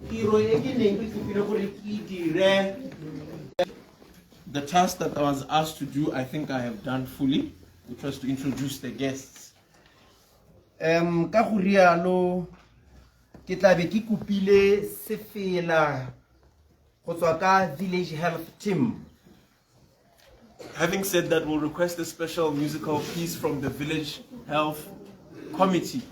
Tiro e ke neng ke kopile gore ke e dire. The task that I was asked to do, I think I have done fully, which was to introduce the guests. Ka go rialo ke tla be ke kopile sefela go tswa ka village health team. Having said that, we'll request a special musical piece from the village health committee.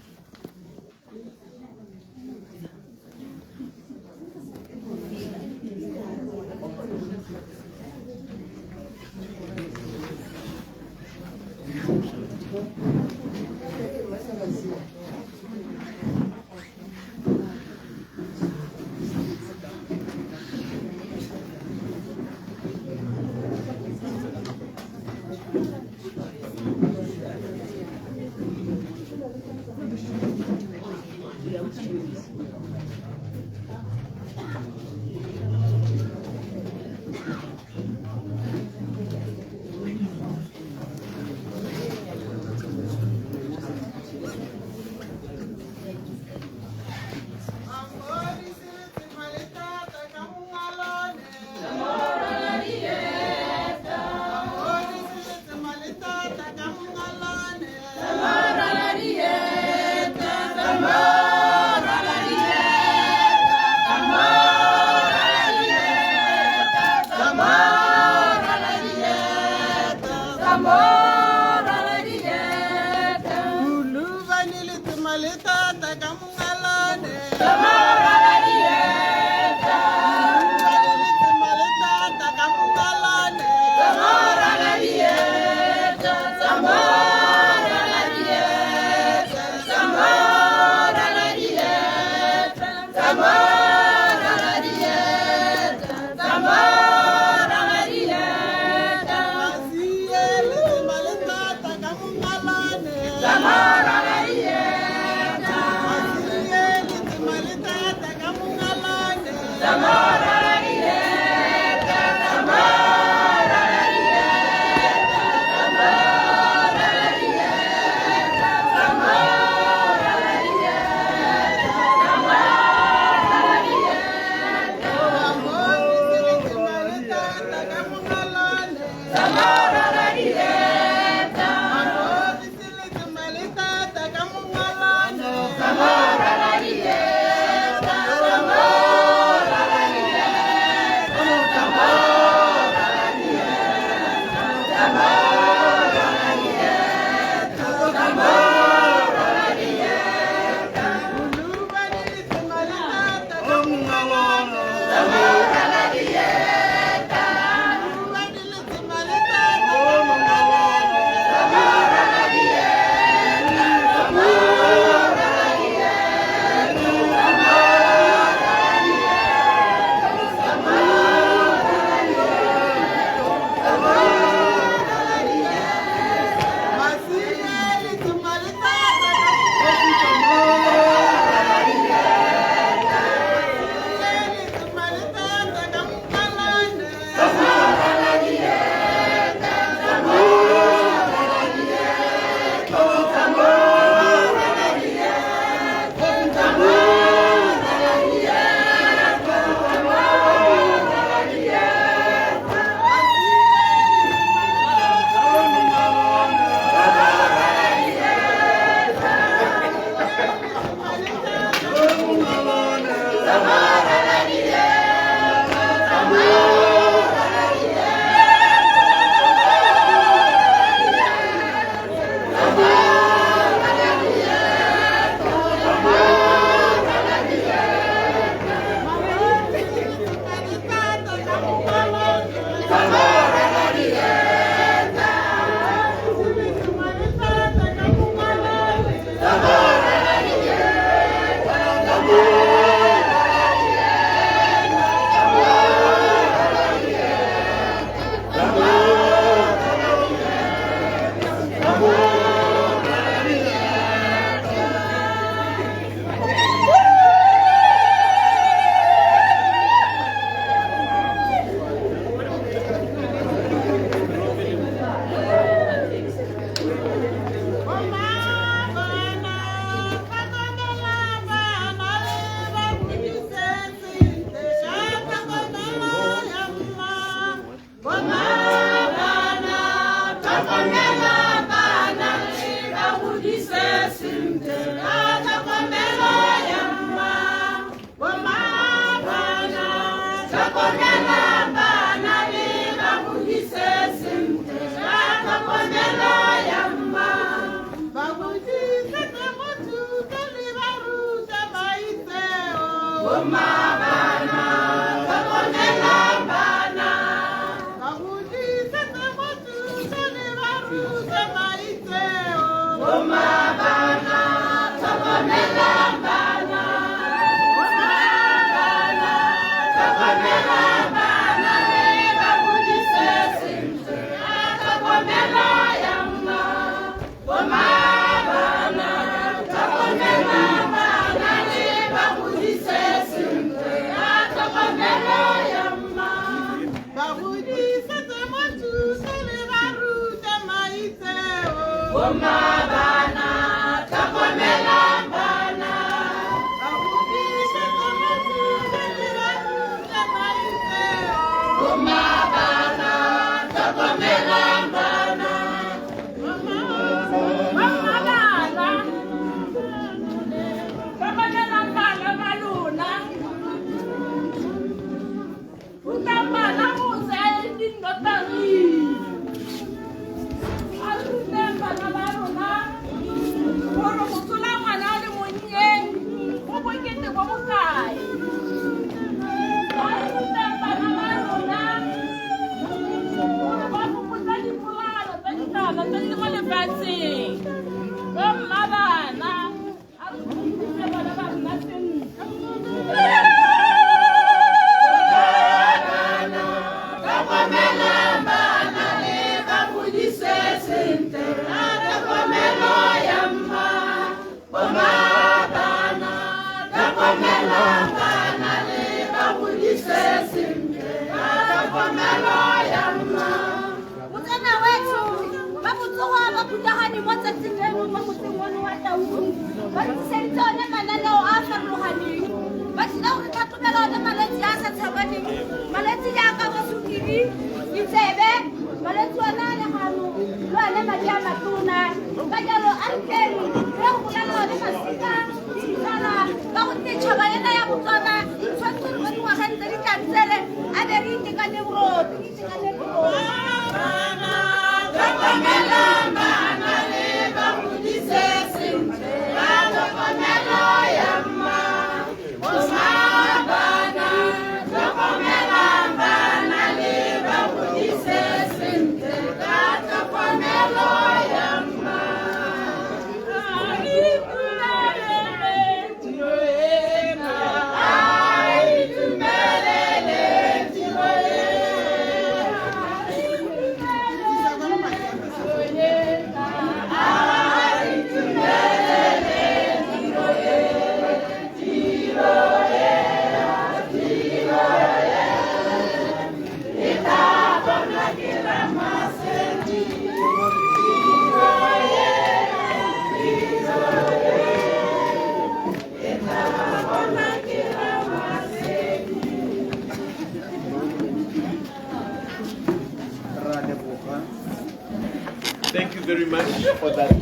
Thank you very much for that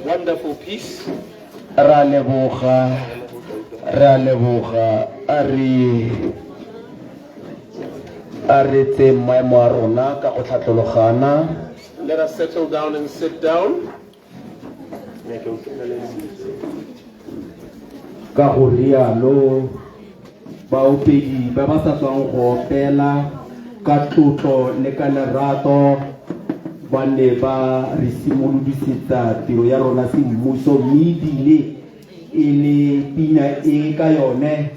wonderful piece. Ra leboga, ra leboga, a re tse maemo a rona ka go tlhatlologana. Let us settle down and sit down. Ka go rialo baopedi ba ba sa tswang go opela ka tlotlo le ka lerato ba ne ba re simolodisetsa tiro ya rona semmuso, mme ebile e le pina e ka yone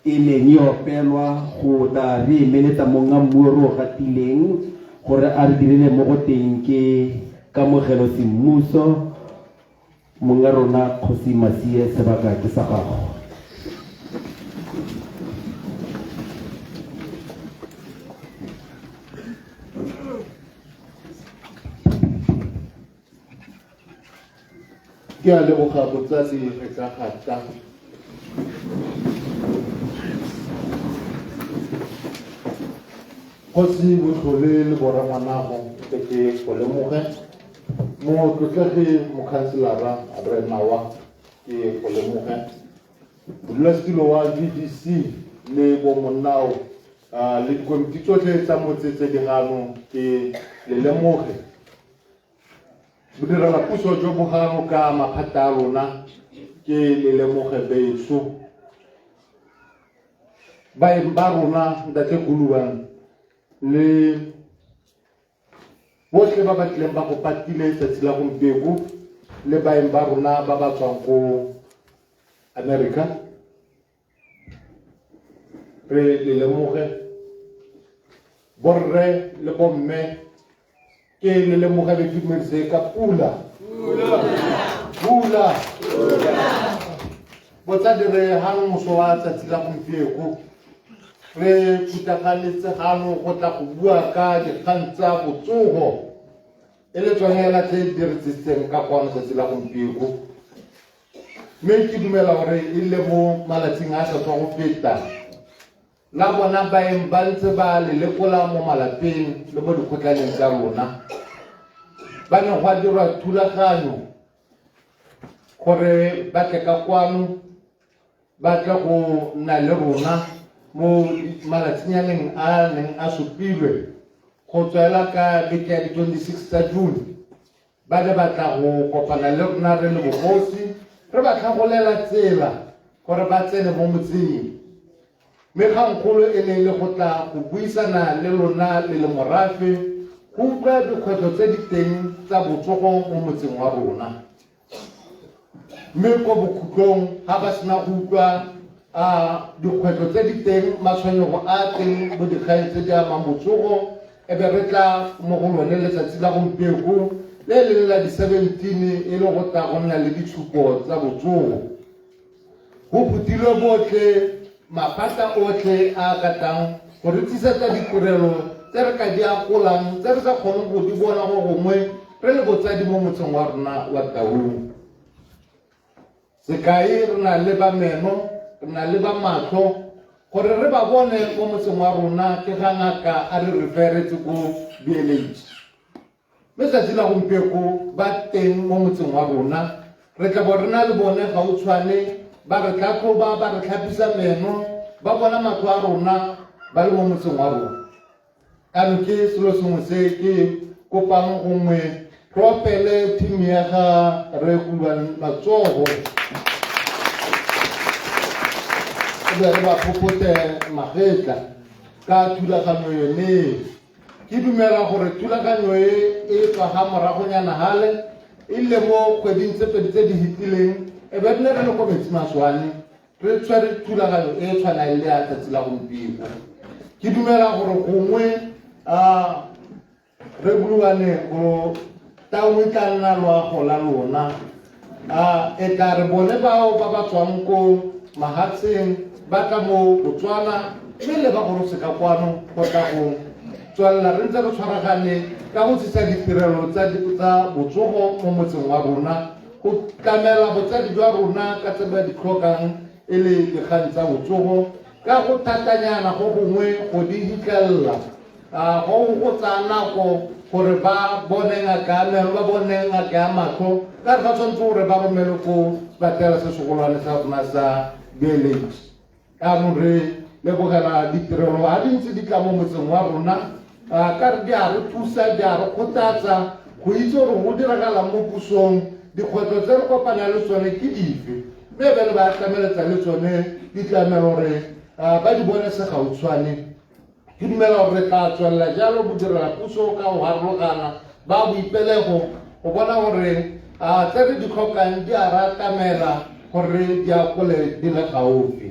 e neng e opelwa go tla re emeletsa monga mmu o re o gatileng gore a re direle mo go teng ke kamogelo semmuso. Monga rona Kgosi Masie, sebaka ke sa gago. Ke a leboga botsadi re ka gata. Kgosi Botlhole le borangwanago ke ke go lemoge. Motlotlegi mokhanselara Rre Nawa ke go lemoge. Modulasetilo wa VDC le bo monnao le dikomiti tsotlhe tsa motse tse di gano ke le lemoge. Bodirela puso jo bo gano ka maphata a lona ke le lemoge beso. Baeng ba rona Ntate Guluwan le botlhe ba ba tlileng ba go patile tsatsi la gompieko le baeng ba rona ba ba tswang ko America re le lemoge borre le bomme ke le lemoge le dumedise ka pula pula botsadi re gano moso wa tsatsi la gompieko re phutaganetse gano go tla go bua ka dikgang tsa botsogo e le tsone hela tse di re tsisitseng ka kwano tsatsi la gompieko mme ke dumela gore e le mo malatsing a sa tswa go feta la bona baeng ba ntse ba le lekola mo malapeng le mo dikgotlaneng tsa rona ba ne go a dirwa thulaganyo gore ba tle ka kwano ba tle go nna le rona mo malatsinyaneng a neng a supilwe go tswela ka beke ya di-26 tsa June ba ne ba tla go kopana le rona re le bogosi re ba tlhagolela tsela gore ba tsene mo motseng mme kgangkgolo e ne e le go tla go buisana le lona le le morafe go utlwa dikgwetlho tse di teng tsa botsogo mo motseng wa rona mme ko bokhutlong ga ba sena go utlwa a dikgwetlho tse di teng matshwenyego a teng mo dikgang tse di amang botsogo e be re tla mo go lone letsatsi la gompieko le e leng la di-17 e le go tla go nna le ditshupo tsa botsogo go phuthilwe botlhe maphata otlhe a ka tlang go re tsisetsa ditirelo tse re ka di akolang tse re sa kgoneng go di bona go gongwe re le botsadi mo motseng wa rona wa Taung. Sekai re na le ba meno, re na le ba matlho, gore re ba bone mo motseng wa rona ke ga ngaka a re referetse ko BLH. Mme tsatsi la gompieko ba teng mo motseng wa rona re tla bo re na le bone gautshwane ba re tlhatlhoba ba re tlhapisa meno ba bona matlho a rona ba le mo motseng wa rona ano ke selo sengwe se ke kopang gongwe re opele team ya ga re kulwang matsogo e be re ba phophote magetla ka thulaganyo yone Ke dumela gore thulaganyo e e tswa ga moragonyana gale e ile mo kgweding tse pedi tse di fetileng e be re ne re le ko metsi maswane re tshwere thulaganyo e e tshwanang le ya tsatsi la gompieno ke dumela gore gongwe um re buluane go Taung e tla nna loago la lona a e tla re bone bao ba ba tswang ko mahatsheng ba tla mo Botswana mme le ba gorose ka kwano go tla go tswelela re ntse re tshwaragane ka go tsisa ditirelo tsa botsogo mo motseng wa rona go tlamela botsadi jwa rona ka tse ba di tlhokang e le dikgang tsa botsogo ka go thatanyana go gongwe go di hitlhelela A go go tsaya nako gore ba bone ngaka ya meno ba bone ngaka ya matlho ka re ba tshwanetse gore ba romelwe ko sepatela se segolwane sa rona sa BLH jaanong re lebogela ditirelo ga di ntse di tla mo motseng wa rona ka re di a re thusa di a re kgothatsa go itse gore go diragalang mo pusong dikgwetlho tse re kopanang le tsone ke dife mme bele ba tlameletsa le tsone ditlamelo gore ba di bone segautshwane Ke dumela gore re tla tswelela jalo bodirela puso ka go harologana ba boipelego go bona gore a tse re di tlhokang di a ratamela gore di akole di le gaufi.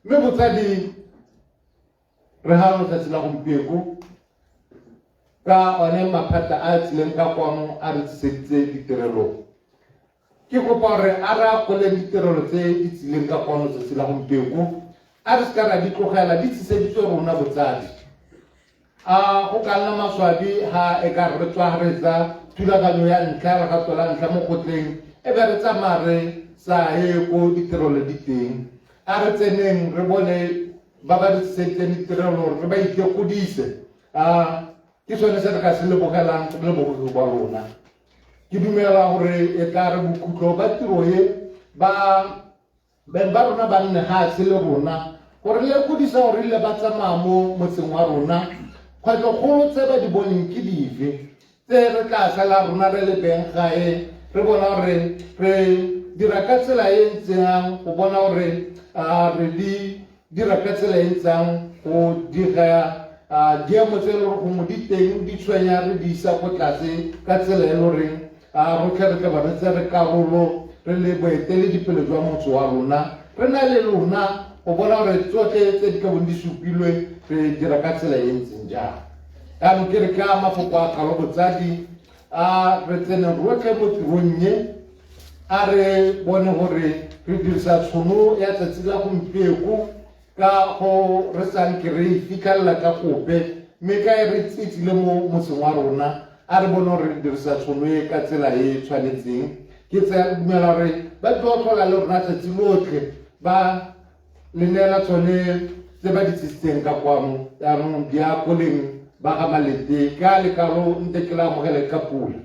Mme botsadi re gano tsatsi la gompieko ka one maphata a a tsileng ka kwano a re tsiseditse ditirelo. Ke kopa gore a re akoleng ditirelo tse di tsileng ka kwano tsatsi la gompieko a re seka ra di tlogela di tsiseditswe rona botsadi a go ka nna maswabi ha e ka re tswa re tsa thulaganyo ya ntlha re gato la ntlha mo kgotleng e be re tsamaya re sa ye ko ditirelo di teng a re tseneng re bone ba ba re tsiseditseng ditirelo re ba itekodise a ke sone se re ka se lebogelang re le bogogi ba rona Ke dumela gore e tla re bokhutlo ba tiro e ba beng ba rona ba nne gatshe le rona gore lekodisa gore ile ba tsamaya mo motseng wa rona kgwetlhokgolo tse ba di boneng ke dife tse re tla sala rona re le beng gae re bona gore re dira ka tsela e ntseng go bona gore a re di dira ka tsela e ntsang go diga diemo tse e le gore gongwe di teng di tshwenya re di isa ko tlase ka tsela e le goreng rotlhe re tla ba re tsere karolo re le boeteledipele jwa motse wa rona re na le lona go bona gore tsotlhe tse di ka bong di supilwe re dira ka tsela e ntseng jang. Jaanong ke re ka mafoko a kalo botsadi a re tsene rotlhe mo tirong e, a re bone gore re dirisa tshono ya tsatsi la gompieko ka go re sanke re e fitlhelela ka gope mme ka e re tsitsile mo motseng wa rona a re bone gore re dirisa tshono e ka tsela e e tshwanetseng. Ke tsaya dumela gore ba tlo tlhola le rona tsatsi lotlhe ba le neela tsone tse ba di tsisitseng ka kwano jaanong di ya koleng ba ga Malete ka lekalo nte ke la amogele ka pula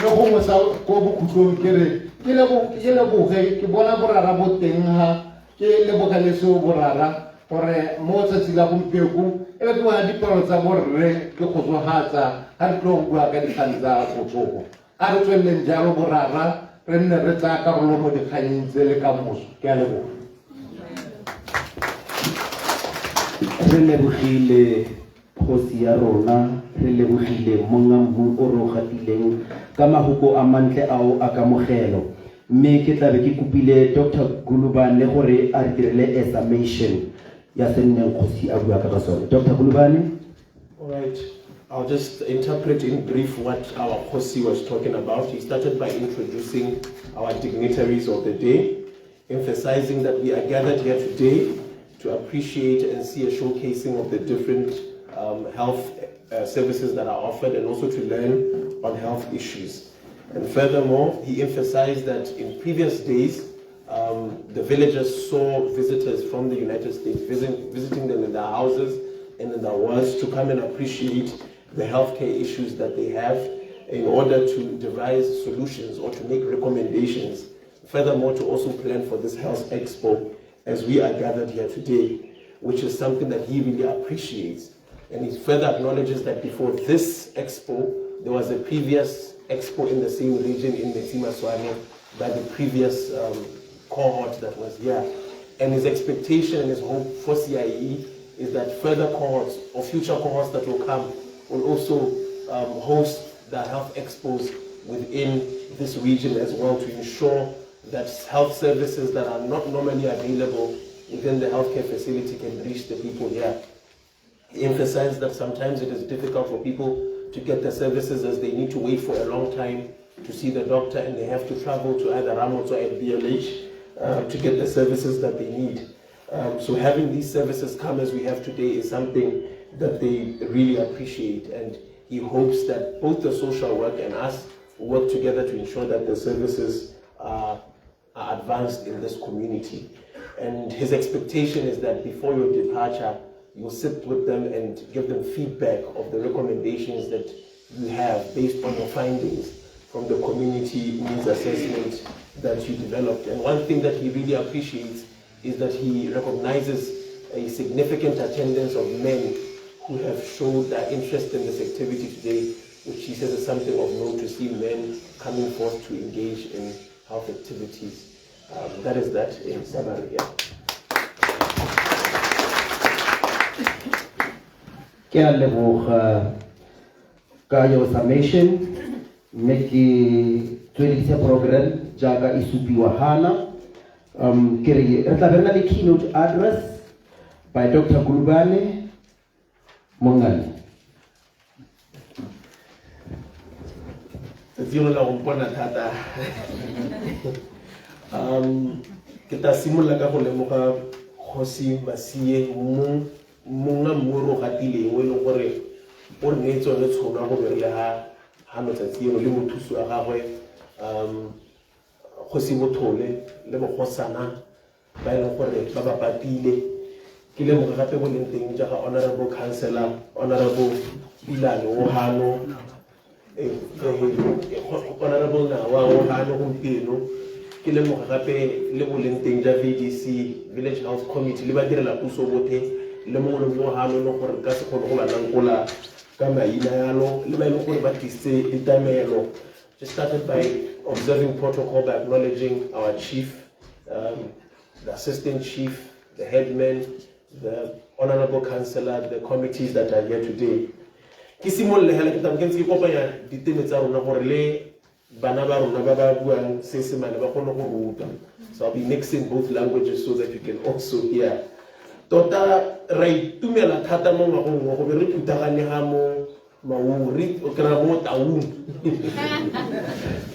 le gongwe sa ko bokhutlong ke re ke leboge ke bona borara bo teng ha ke leboge le seo borara gore mo tsatsi la gompieko e be ke bona dipalo tsa borre ke kgotsogatsa ga re tlo go bua ka dikgang tsa botsogo. A re tsweleleng jalo borara re nne re tsaya karolo mo dikganyeng tse le ka moso. Ke a leboga. Re lebogile kgosi ya rona, re lebogile monga mmu o re o gatileng ka mahoko a mantle ao a kamogelo. Mme ke tlabe ke kopile Doctor Gulubane gore a re direle a summation ya se nneng kgosi a bua ka ga sone. Doctor Gulubane. All right. I'll just interpret in brief what our Kgosi was talking about. He started by introducing our dignitaries of the day, emphasizing that we are gathered here today to appreciate and see a showcasing of the different health services that are offered and also to learn on health issues. And furthermore, he emphasized that in previous days, the villagers saw visitors from the United States visiting them in their houses and in their wards to come and appreciate the healthcare issues that they have in order to devise solutions or to make recommendations. Furthermore, to also plan for this health expo as we are gathered here today, which is something that he really appreciates. And he further acknowledges that before this expo, there was a previous expo in the same region in Metsimahswane by the previous cohort that was here. And his expectation and his hope for CIE is that further cohorts or future cohorts that will come will also host the health expos within this region as well, to ensure that health services that are not normally available within the healthcare facility can reach the people here. He emphasized that sometimes it is difficult for people to get the services as they need to wait for a long time to see the doctor, and they have to travel to either Ramotswa or at BLH to get the services that they need. So having these services come as we have today is something that they really appreciate, and he hopes that both the social work and us work together to ensure that the services are advanced in this community. And his expectation is that before your departure, you'll sit with them and give them feedback of the recommendations that you have based on your findings from the community needs assessment that you developed. And one thing that he really appreciates is that he recognizes a significant attendance of men who have showed their interest in this activity today, which he says is something of note to see men coming forth to engage in health activities. That is that in summary. Yeah. Ke a leboga ka your summation, mme ke tsweledise program jaaka e supiwa hana. Ke re re tla be re na le keynote address by Dr. Gulubane Mongane. Tsatsi leno la go mpona thata. Ke tla simolola ka go lemoga Kgosi Masie, monga mmu o re o gatileng, o e leng gore o re neetse yone tshono ya go be re le ha letsatsi eno le mothusi wa gagwe, Kgosi Bothole le bogosana ba e leng gore ba ba patile. Ke lemoga gape bo leng teng jaaka Honorable Councillor, Honorable Pilane o hano, Honorable Nawa o hano gompieno. Ke lemoga gape le bo leng teng ja VDC, Village Health Committee, le badirela puso bothe, le mongwe le mongwe hano le gore ka se kgone go ba nankola ka maina yalo, le ba e leng gore ba tlisitse ditamelo. Just started by observing protocol by acknowledging our chief, the assistant chief, the headman, the honorable councillor, the committees that are here today. Ke simolole hela ke tla ke ntse ke kopanya diteme tsa rona gore le bana ba rona ba ba buang Seesemane ba kgone go ruta. So I'll be mixing both languages so that you can also hear. Tota ra itumela thata mo ngwagong wa go be re phuthagane ga mo Maung, re o kry-a mo Taung.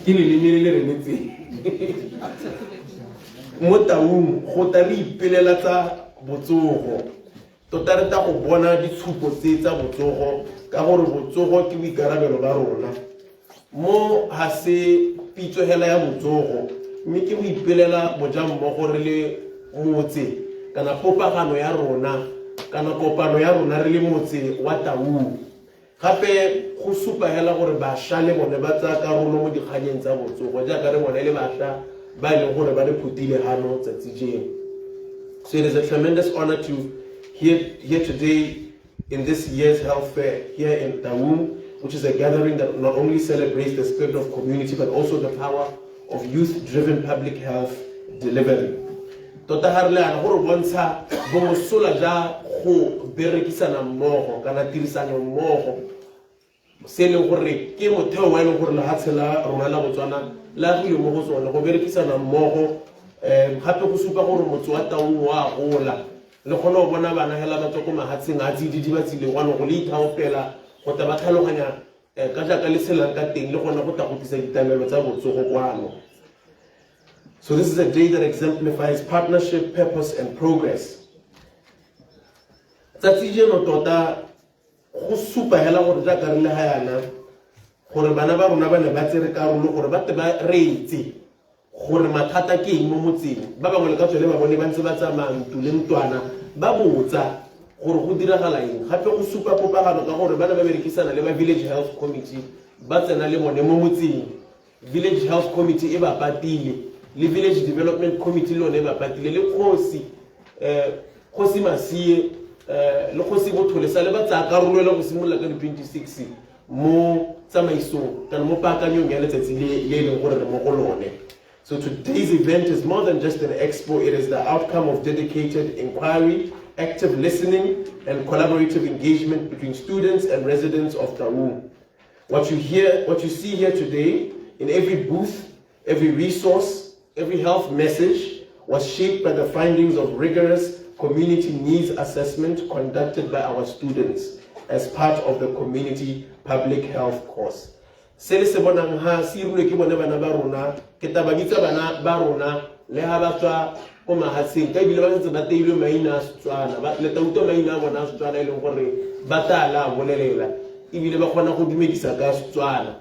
Ke leleme le le renetseng. Mo Taung go ta re ipelela tsa botsogo. Tota re ta go bona ditshupo tse tsa botsogo ka gore botsogo ke boikarabelo ba rona. Mo ga se pitso hela ya botsogo mme ke go ipelela bojammogo re le motse kana popagano ya rona kana kopano ya rona re le motse wa Taung. Gape go supa hela gore basha le bone ba tsaya karolo mo dikganyeng tsa botsogo jaaka re bone le basha ba e leng gore ba re phutile hano tsatsi jeno. So it is a tremendous honor to hear today in this year's health fair here in Taung, which is a gathering that not only celebrates the spirit of community but also the power of youth-driven public health delivery. Tota ga re le yana go re bontsha bomosola ja go berekisana mmogo kana tirisano mmogo se e leng gore ke motheo wa e leng gore lehatshe la rona la Botswana le agilwe mo go tsone go berekisana mmogo. Gape go supa gore motse wa Taung wa gola le kgone go bona bana hela ba tswa ko mahatsheng a tsididi ba tsile kwano go le ithaopela go tla ba tlhaloganya ka jaaka le tshelang ka teng le gone go tla go tlisa ditlamelo tsa botsogo kwano. So this is a day that exemplifies partnership, purpose and progress. Tsatsi jeno tota go supa hela gore jaaka re le ga yana gore bana ba rona ba ne ba tsere karolo gore ba tle ba reetse gore mathata ke eng mo motseng. Ba bangwe le ka tswele ba bone ba ntse ba tsamaya ntlo le ntwana ba botsa gore go diragala eng. Gape go supa popagano ka gore ba ne ba berekisana le ba village health committee ba tsena le bone mo motseng. Village health committee e ba patile le village development committee le yone e ba patile le kgosi kgosi Masie le kgosi Bothole sa le ba tsaya karolo le go simolola ka di-26 mo tsamaisong kana mo paakanyong ya letsatsi le e leng gore re mo go lone. So today's event is more than just an expo. It is the outcome of dedicated inquiry, active listening, and collaborative engagement between students and residents of Taung. What you hear, what you see here today, in every booth, every resource, every health message was shaped by the findings of rigorous community needs assessment conducted by our students as part of the community public health course. Se le se bonang ha se irilwe ke bone bana ba rona, ke taba bitsa bana ba rona le ha ba tswa ko mahatsheng ka ebile ba setse ba teilwe maina a Setswana, le tla utlwa maina a bona a Setswana e leng gore ba tla la bolelela ebile ba kgona go dumedisa ka Setswana.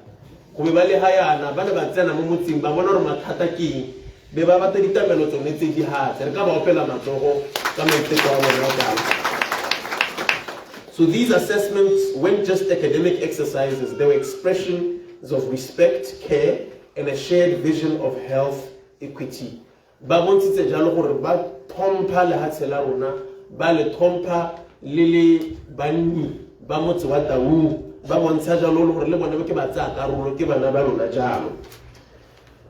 Go be ba le ga yana ba ne ba tsena mo motseng ba bona gore mathata ke eng be ba batla ditlamelo tsone tse di hatse. Re ka ba opela matsogo ka maiteko a bona jalo. So these assessments weren't just academic exercises, they were expressions of respect, care, and a shared vision of health equity. Ba bontshitse jalo gore ba tlhompha lehatshe la rona, ba le tlhompha le le banni ba motse wa Taung, ba bontsha jalo le gore le bone ke ba tsaya karolo ke bana ba rona jalo.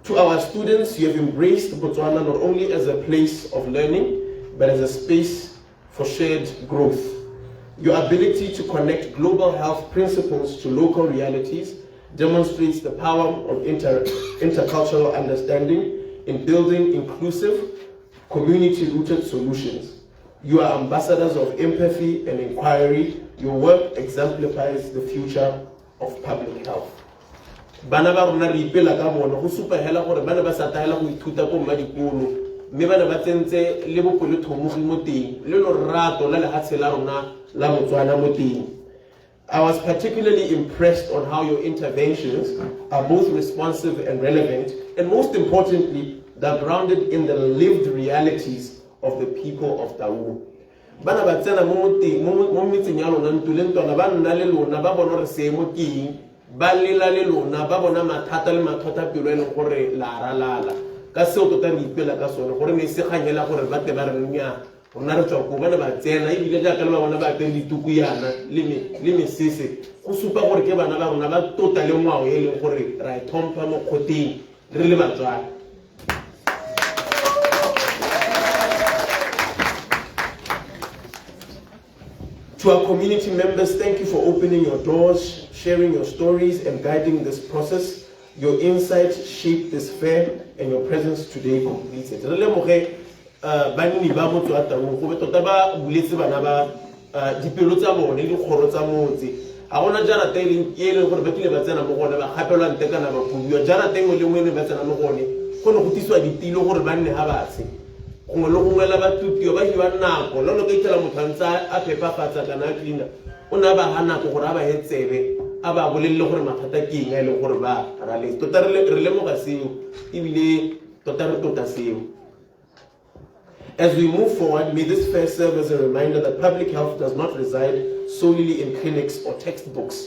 To our students, you have embraced Botswana not only as a place of learning, but as a space for shared growth. Your ability to connect global health principles to local realities demonstrates the power of intercultural understanding in building inclusive, community-rooted solutions. You are ambassadors of empathy and inquiry. Your work exemplifies the future of public health. Bana ba rona re ipela ka bone go supa hela gore ba ne ba sa taela go ithuta ko mma dikolo mme ba ne ba tsentse le bopelothomogi mo teng le lorato la lehatshe la rona la Botswana mo teng. I was particularly impressed on how your interventions are both responsive and relevant, and most importantly, they're grounded in the lived realities of the people of Taung. Bana ba tsena mo metseng ya lona ntlo le ntwana, ba nna le lona, ba bona gore seemo ke eng, ba lela le lona, ba bona mathata le mathotapelo e leng gore la ralala. Ka seo tota re ipela ka sone gore ne e se kganyela gore ba tle ba re nnyaa rona re tswa ko, ba ne ba tsena ebile jaaka le ba bona ba apere dituku yana le mesese go supa gore ke bana ba rona ba tota le ngwao e leng gore ra e tlhompha mo kgoteng re le Batswana. To our community members, thank you for opening your doors, sharing your stories, and guiding this process. Your insights shape this fair, and your presence today completes it. Re lemoge banni ba motse wa Taung go be tota ba buletse bana ba dipelo tsa bone le dikgoro tsa motse. Ga gona jarata e e leng gore ba kile ba tsena mo go one ba gapelwa nte kana ba kobiwa. Jarata e nngwe le nngwe e ne ba tsena mo go one go ne go tisiwa ditilo gore ba nne ga batshe. Gongwe le gongwe la ba tlotliwa ba hiwa nako le ka itlhela motho a ntse a phepafatsa kana a cleaner o ne a ba ha nako gore a ba he tsebe a ba bolelele gore mathata ke eng a e leng gore ba raletse. Tota re lemoga seo ebile tota re tota seo. As we move forward, may this fair serve as a reminder that public health does not reside solely in clinics or textbooks.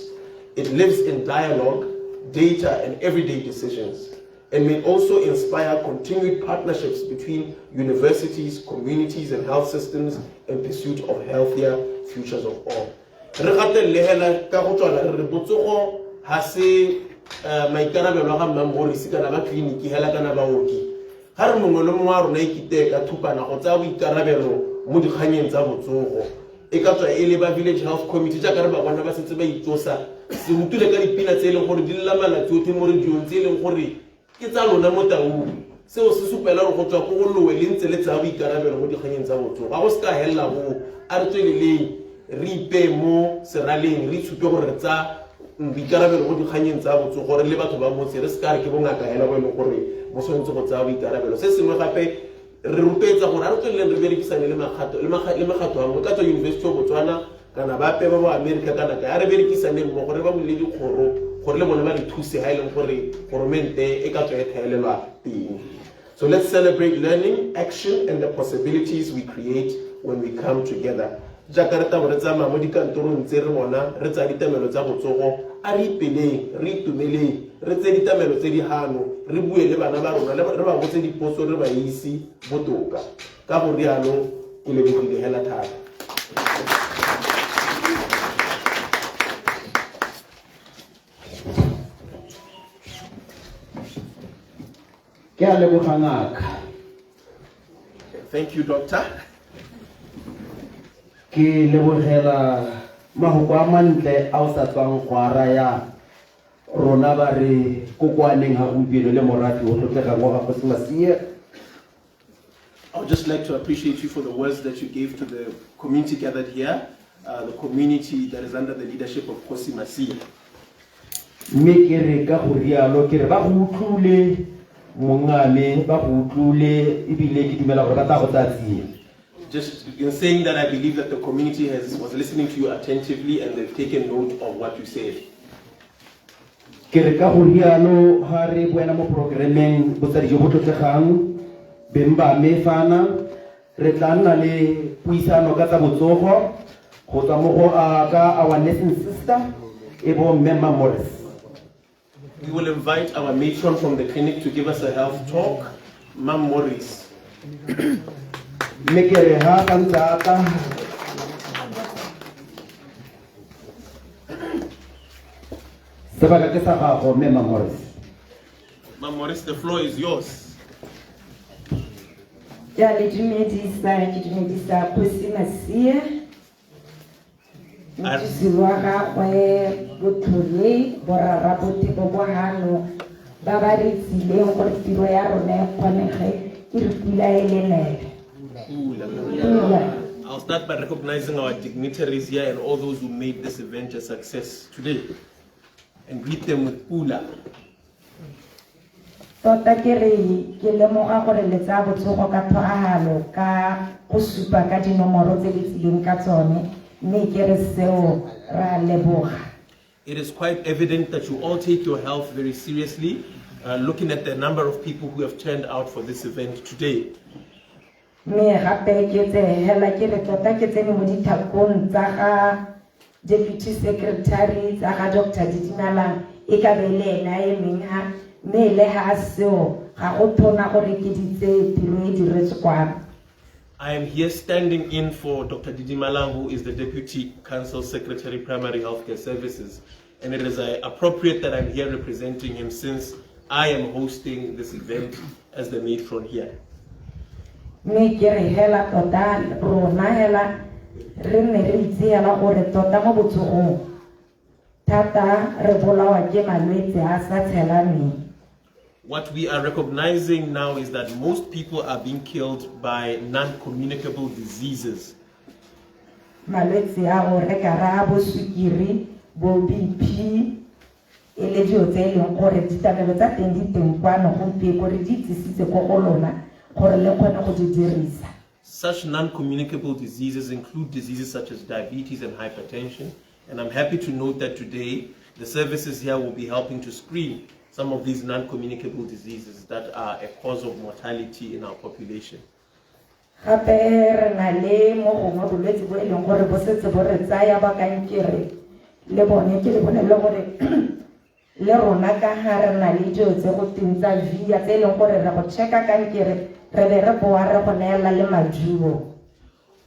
It lives in dialogue, data, and everyday decisions, and may also inspire continued partnerships between universities, communities, and health systems in pursuit of healthier futures of all. Re gatelele hela ka go tswala re re botsogo ha se maikarabelo a ga Mma Morris kana ba tleliniki hela kana baoki. Ga re mongwe le mongwe wa rona ikitee ka thupana go tsaya boikarabelo mo dikganyeng tsa botsogo. E ka tswa e le ba village health committee jaaka re ba bona ba setse ba itsosa. Se utlwile ka dipina tse e leng gore di lla malatsi otlhe mo radiong tse e leng gore ke tsa lona mo Taung. Seo se supela gore go tswa ko go lowe le ntse le tsaya boikarabelo mo dikganyeng tsa botsogo. Ga go se ka helela boo, a re tsweleleng re ipeye mo seraleng re itshupe gore re tsaya boikarabelo mo dikganyeng tsa botsogo re le batho ba motse, re se ka re ke bongaka hela bo e leng gore bo tshwanetse go tsaya boikarabelo. Se sengwe gape re rotloetsa gore a re tsweleleng re berekisane le makgato le mekgatho a mangwe, ka tswa University of Botswana kana bape ba bo America kana kae, a re berekisaneng mmogo re ba bulele dikgoro gore le bone ba re thuse ha e leng gore goromente e ka tswa e thaelelwa teng. So let's celebrate learning, action, and the possibilities we create when we come together. Jaaka re tabo re tsamaya mo dikantorong tse re bona re tsaya ditamelo tsa botsogo, a re ipeleng, re itumeleng, re tseye ditamelo tse di hano, re bue le bana ba rona, re ba botse dipotso, re ba ise botoka. Ka go rialo, ke lebogile hela thata. Ke a leboga ngaka. Thank you, doctor. Ke lebogela mahoko a mantle a o sa tswang go a raya rona ba re kokoaneng ga gompieno le morafe o tlotlegang wa ga Kgosi Masie. I would just like to appreciate you for the words that you gave to the community gathered here, the community that is under the leadership of Kgosi Masie. Mme ke re ka go rialo ke re ba go utlwile mongame, ba go utlwile ebile ke dumela gore ba tla go tsaya tsie. Just in saying that, I believe that the community was listening to you attentively and they've taken note of what you said. Ke re ka go rialo ha re boela mo programmeng botsadi jo bo tlotlegang beng ba me fana re tla nna le puisano ka tsa botsogo go tswa mo go ka our nursing sister e bo Mme Ma Morris. We will invite our matron from the clinic to give us a health talk, Mam Morris. Mme ke re ha ka ntse a tla sebaka ke sa gago Mme Ma Morris. Mam Morris, the floor is yours. Ke a le dumedisa, ke dumedisa Kgosi Masie, mothusi wa gagwe Botlhole, borara botlhe bo bo hano ba ba re tsileng gore tiro ya rona e kgonege, ke re pula e le nele. Pula. Pula. I'll start by recognizing our dignitaries here and all those who made this event a success today, and greet them with pula. Tota ke re ke lemoga gore le tsaya botsogo ka tlhwaafalo ka go supa ka dinomoro tse le tsileng ka tsone, mme ke re seo ra leboga. It is quite evident that you all take your health very seriously, looking at the number of people who have turned out for this event today. Mme gape ke tse hela ke re tota ke tsene mo dithakong tsa ga Deputy Secretary tsa ga Doctor Didimalang, e ka be le ena e meng ha, mme le ha seo ga go thona gore ke di tseye tiro e diretswe kwano. I am here standing in for Dr. Didimalang, who is the Deputy Council Secretary, Primary Healthcare Services. And it is appropriate that I'm here representing him since I am hosting this event as the matron here. Mme ke re hela tota rona hela Re nne re itse hela gore tota mo botsogong thata re bolawa ke malwetse a sa tshelaneng. What we are recognizing now is that most people are being killed by non-communicable diseases. Malwetse a go re ka ra bo sukiri, bo BP, e le dilo tse e leng gore ditlamelo tsa teng di teng kwano gompieko re di tsisitse ko go lona gore le kgone go di dirisa. Such non-communicable diseases include diseases such as diabetes and hypertension. And I'm happy to note that today the services here will be helping to screen some of these non-communicable diseases that are a cause of mortality in our population. Gape re na le mo gongwe bolwetse bo e leng gore bo setse bo re tsaya ba kankere le bone ke le bolelele gore le rona ka ga re na le dilo tse go teng tsa VIA tse e leng gore re go checka kankere re be re boa re go neela le maduo.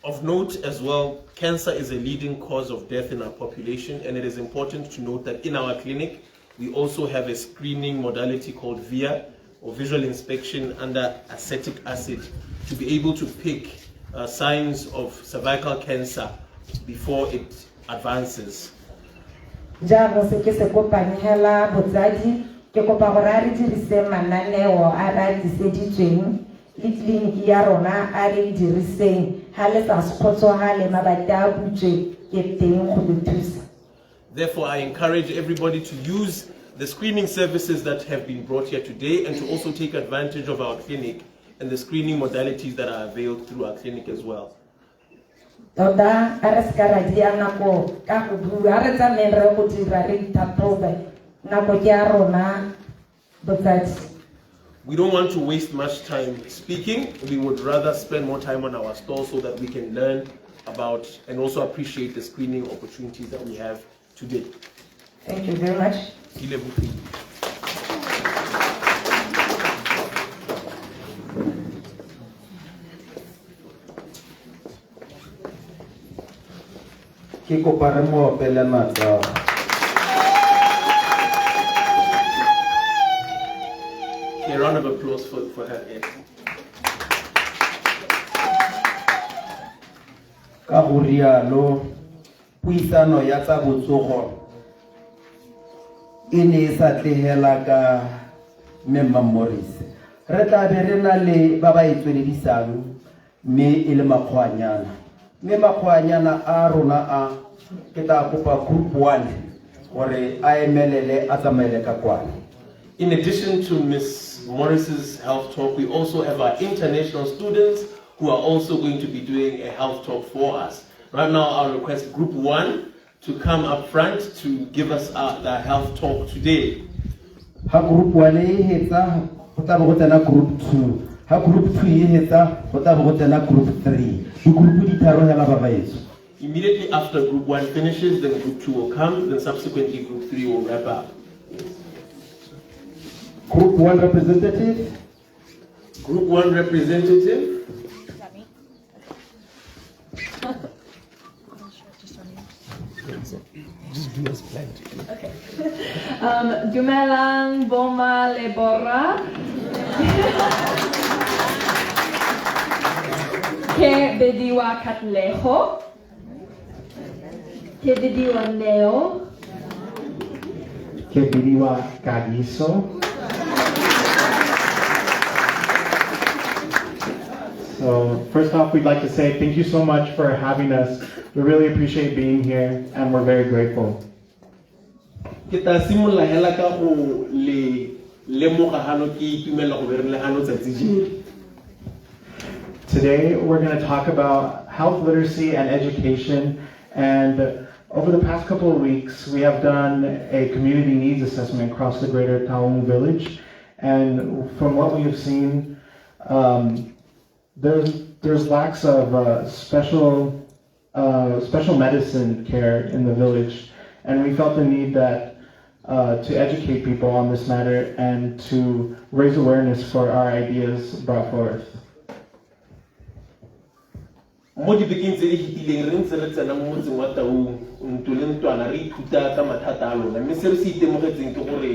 Of note as well, cancer is a leading cause of death in our population, and it is important to note that in our clinic, we also have a screening modality called VIA, or visual inspection under acetic acid, to be able to pick signs of cervical cancer before it advances. Jaanong se ke se kopang hela botsadi ke kopa gore a re dirise mananeo a re a tliseditsweng le tleliniki ya rona a re e diriseng ha le sa kgotsogale mabati a butswe ke teng go le thusa. Therefore, I encourage everybody to use the screening services that have been brought here today and to also take advantage of our clinic and the screening modalities that are availed through our clinic as well. Tota a re seka ra dia nako ka go bua, a re tsamayeng re go dira re ithapobe, nako ke ya rona botsadi. We don't want to waste much time speaking. We would rather spend more time on our stall so that we can learn about and also appreciate the screening opportunities that we have today. Thank you very much. Ke lebogile. Ke kopa re mo opele matsogo. A round of applause for her. Yes. Ka go rialo puisano ya tsa botsogo e ne e sa tlehela ka Mme Morris. Re tla be re na le ba ba e tsweledisang mme e le makgoanyana. Mme makgoanyana a rona a ke tla kopa group 1 gore a emelele a tsamaele ka kwana. In addition to Ms. Morris's health talk, we also have our international students who are also going to be doing a health talk for us. Right now, I'll request group 1 to come up front to give us the health talk today. Ha group 1 e hetsa, go tla bo go tsena group 2. Ha group 2 e hetsa, go tla bo go tsena group 3. Di-group di tharo hela ba baetsho. Immediately after group 1 finishes, then group 2 will come, then subsequently group 3 will wrap up. Group 1 representative. Group 1 representative. Just do as planned. Okay. Dumelang Boma le Borra. Ke bidiwa Katlego. Ke bidiwa Neo. Ke bidiwa Kagiso. So first off, we'd like to say thank you so much for having us. We really appreciate being here and we're very grateful. Ke tla simolola hela ka go le lemoga hano ke itumela go be re le hano tsatsi je. Today, we're going to talk about health literacy and education. And over the past couple of weeks, we have done a community needs assessment across the greater Taung village. And from what we have seen, there's lacks of special medicine care in the village. And we felt the need that to educate people on this matter and to raise awareness for our ideas brought forth. Mo dibekeng tse di fetileng re ntse re tsena mo motseng wa Taung ntlo le ntlwana re ithuta ka mathata a lona, mme se re se itemogetseng ke gore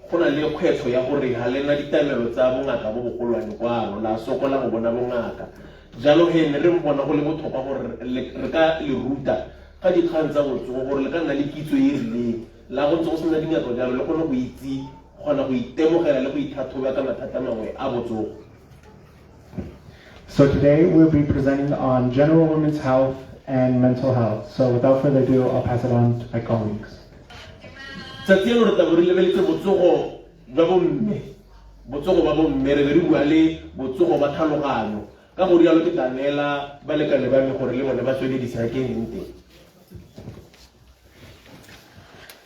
go na le kgwetlho ya gore ga lena ditlamelo tsa bongaka bo bogolwane kwano, la sokola go bona bongaka. Jalo he ne re bona go le botlhokwa gore re ka le ruta ka dikgang tsa botsogo gore le ka nna le kitso e e rileng. La go ntse go sena dingaka jalo le kgone go itse kgona go itemogela le go itlhatlhoba ka mathata mangwe a botsogo. So today we'll be presenting on general women's health and mental health. So without further ado, I'll pass it on to my colleagues. Tsatsi eno re tla bo re lebeletse botsogo jwa bomme, botsogo ba bomme re be re bua le botsogo ba tlhaloganyo. Ka go rialo ke tla neela balekane ba me gore le bone ba tsweledisa ke eng teng.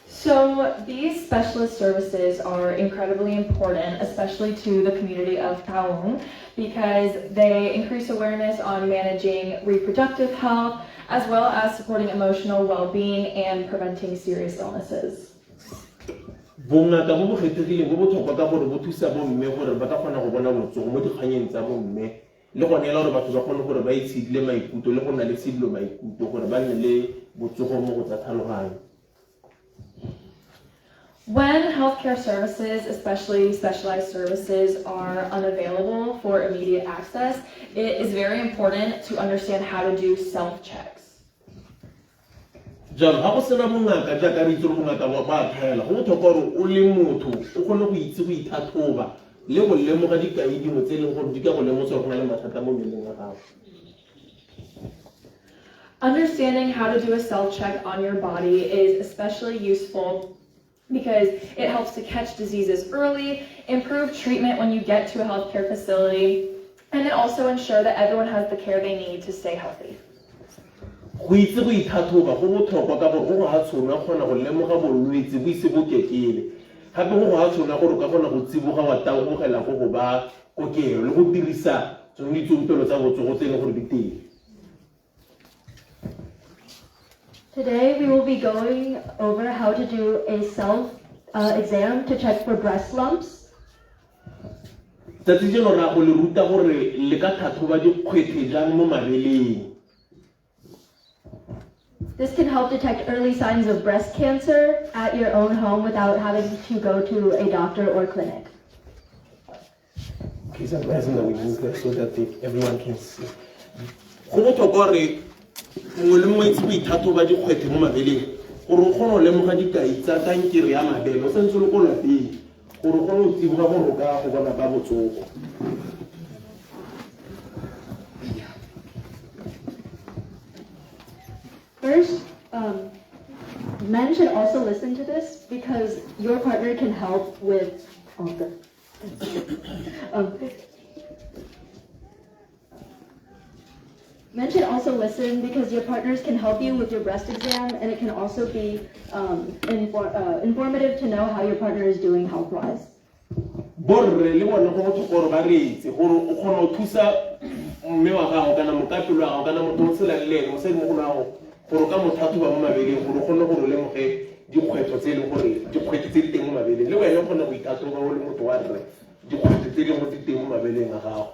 So these specialist services are incredibly important, especially to the community of Taung, because they increase awareness on managing reproductive health, as well as supporting emotional well-being and preventing serious illnesses. Bongaka bo bo kgethegileng bo botlhokwa ka gore bo thusa bomme gore ba ka kgona go bona botsogo mo dikganyeng tsa bomme le go neela gore batho ba kgone gore ba itshidile maikutlo le go nna le tshidilo maikutlo gore ba nne le botsogo mo go tsa tlhaloganyo. When healthcare services, especially specialized services, are unavailable for immediate access, it is very important to understand how to do self-checks. Jalo ga go sena bongaka jaaka re itse gore bongaka ba a tlhaela, go botlhokwa gore o le motho o kgone go itse go itlhatlhoba le go lemoga dikai dingwe tse e leng gore di ka go lemosa gore go na le mathata mo mmeleng wa gago. Understanding how to do a self-check on your body is especially useful because it helps to catch diseases early, improve treatment when you get to a healthcare facility, and then also ensure that everyone has the care they need to stay healthy. Go itse go itlhatlhoba go botlhokwa ka gore go go ga tshono ya kgona go lemoga bolwetse bo ise bo kekele. Gape go go ga tshono ya gore o ka kgona go tsiboga wa tabogela go go ba kokelo le go dirisa tsone ditsompelo tsa botsogo tse e leng gore di teng. Today we will be going over how to do a self exam to check for breast lumps. Tsatsi jeno ra go le ruta gore le ka tlhatlhoba dikgwethe jang mo mabeleng. This can help detect early signs of breast cancer at your own home without having to go to a doctor or clinic. Please advise them that we move there so that everyone can see. Go botlhokwa gore mongwe le mongwe itse go itlhatlhoba dikgwethe mo mabeleng gore o kgone go lemoga dikai tsa kankere ya mabele o santse o le ko lapeng gore o kgone go tsiboga gore o ka go bona ba botsogo. First, men should also listen to this because your partner can help with all the. Men should also listen because your partners can help you with your breast exam, and it can also be informative to know how your partner is doing health-wise. Borre le bone go botlhokwa gore ba reetse gore o kgona go thusa mme wa gago kana mokapelo wa gago kana motho o tshelang le ene mosadimogolo wa gago gore o ka mo tlhatlhoba mo mabeleng gore o kgone gore o lemoge dikgwetlho tse e leng gore dikgwetlho tse di teng mo mabeleng le wena o kgona go itlhatlhoba o le motho wa rre dikgwetlho tse dingwe di teng mo mabeleng a gago.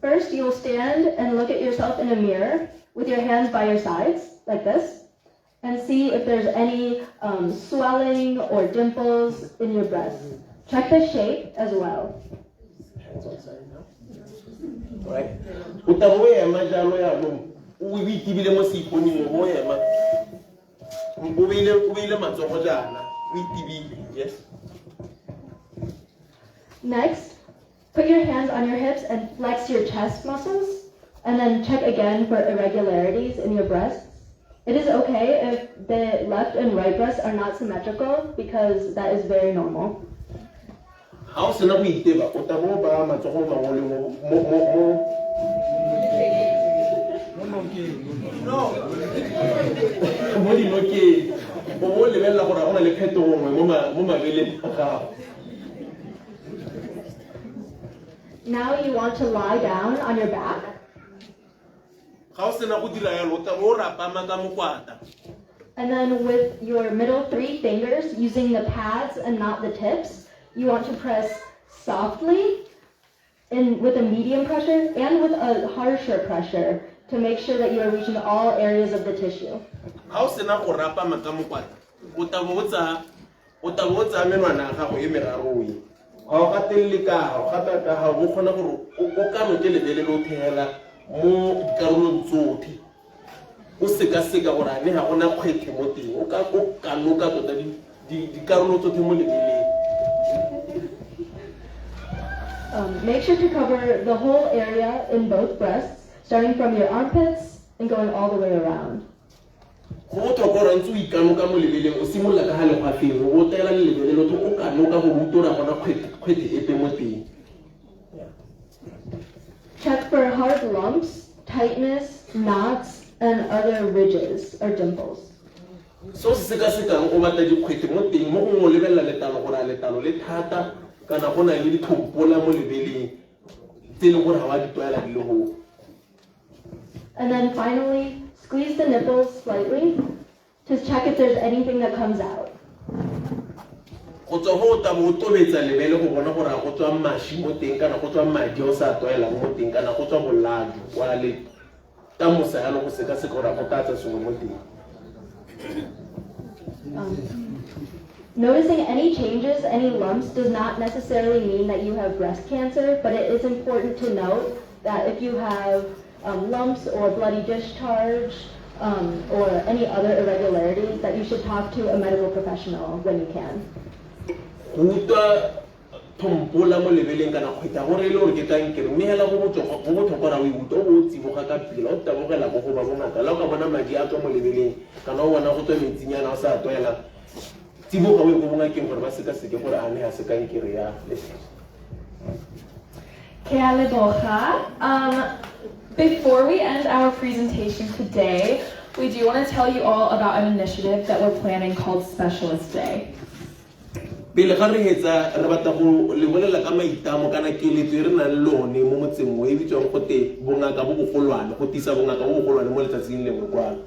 First, you will stand and look at yourself in a mirror with your hands by your sides, like this, and see if there's any swelling or dimples in your breasts. Check the shape as well. Hands on side now. Right. O tla bo o ema jalo jaanong o itebile mo seiponeng o bo o ema o beile matsogo jaana o itebile. Yes. Next, put your hands on your hips and flex your chest muscles, and then check again for irregularities in your breasts. It is okay if the left and right breasts are not symmetrical because that is very normal. Ga o sena go iteba, o tla bo o baya matsogo mangwe le mo mo mo mo dinokeng o bo o lebelela gore ga go na le phetogo nngwe mo mabeleng a gago. Now you want to lie down on your back. Ga o sena go dira jalo, o tla bo o rapama ka mokwata. And then with your middle three fingers, using the pads and not the tips, you want to press softly and with a medium pressure and with a harsher pressure to make sure that you are reaching all areas of the tissue. Ga o sena go rapama ka mokwata, o tla bo o tsaya menwana ya gago e meraro e. Ga o gatelele ka ga o gata ka ga o kgona gore o kanoke lebele le o thegela mo dikarolong tsotlhe o sekaseka gore a ne ga gona kgwetlhe mo teng o ka o kanoka tota dikarolo tsotlhe mo lebeleng. Make sure to cover the whole area in both breasts, starting from your armpits and going all the way around. Go botlhokwa gore ntse o ikanoka mo lebeleng o simolola ka ga legwafeng o bo o tela le lebele lotho o kanoka gore o utlwe gore ga gona kgwethe epe mo teng. Check for hard lumps, tightness, knots, and other ridges or dimples. Se o se sekasekang o batla dikgwethe mo teng mo gongwe o lebelela letlalo gore a letlalo le thata kana go na le dithompola mo lebeleng tse e leng gore ga wa di tlwaela di le goo. And then finally, squeeze the nipples slightly to check if there's anything that comes out. Go tswa go o tabo o tobetsa lebele go bona gore a go tswa mashi mo teng kana go tswa madi a o sa tlwaelang mo teng kana go tswa boladu wa le tamosa yalo go sekaseka gore a go tlatsa sengwe mo teng. Noticing any changes, any lumps, does not necessarily mean that you have breast cancer, but it is important to note that if you have lumps or bloody discharge or any other irregularities, that you should talk to a medical professional when you can. Go utlwa thompola mo lebeleng kana kgwetha gore e le gore ke kankere mme hela go botlhokwa gore o e utlwa o bo o tsiboga ka pela o tabogela ko go ba bongaka la o ka bona madi a tswa mo lebeleng kana o bona go tswa metsinyana o sa tlwaela tsiboga o ye ko bongakeng gore ba sekaseke gore a ne ga se kankere ya letlalo. Ke a leboga. Before we end our presentation today, we do want to tell you all about an initiative that we're planning called Specialist Day. Pele ga re hetsa re batla go le bolela ka maitamo kana keletso e re nang le one mo motseng o e bitswang gote bongaka bo bogolwane go tisa bongaka bo bogolwane mo letsatsing lengwe kwano.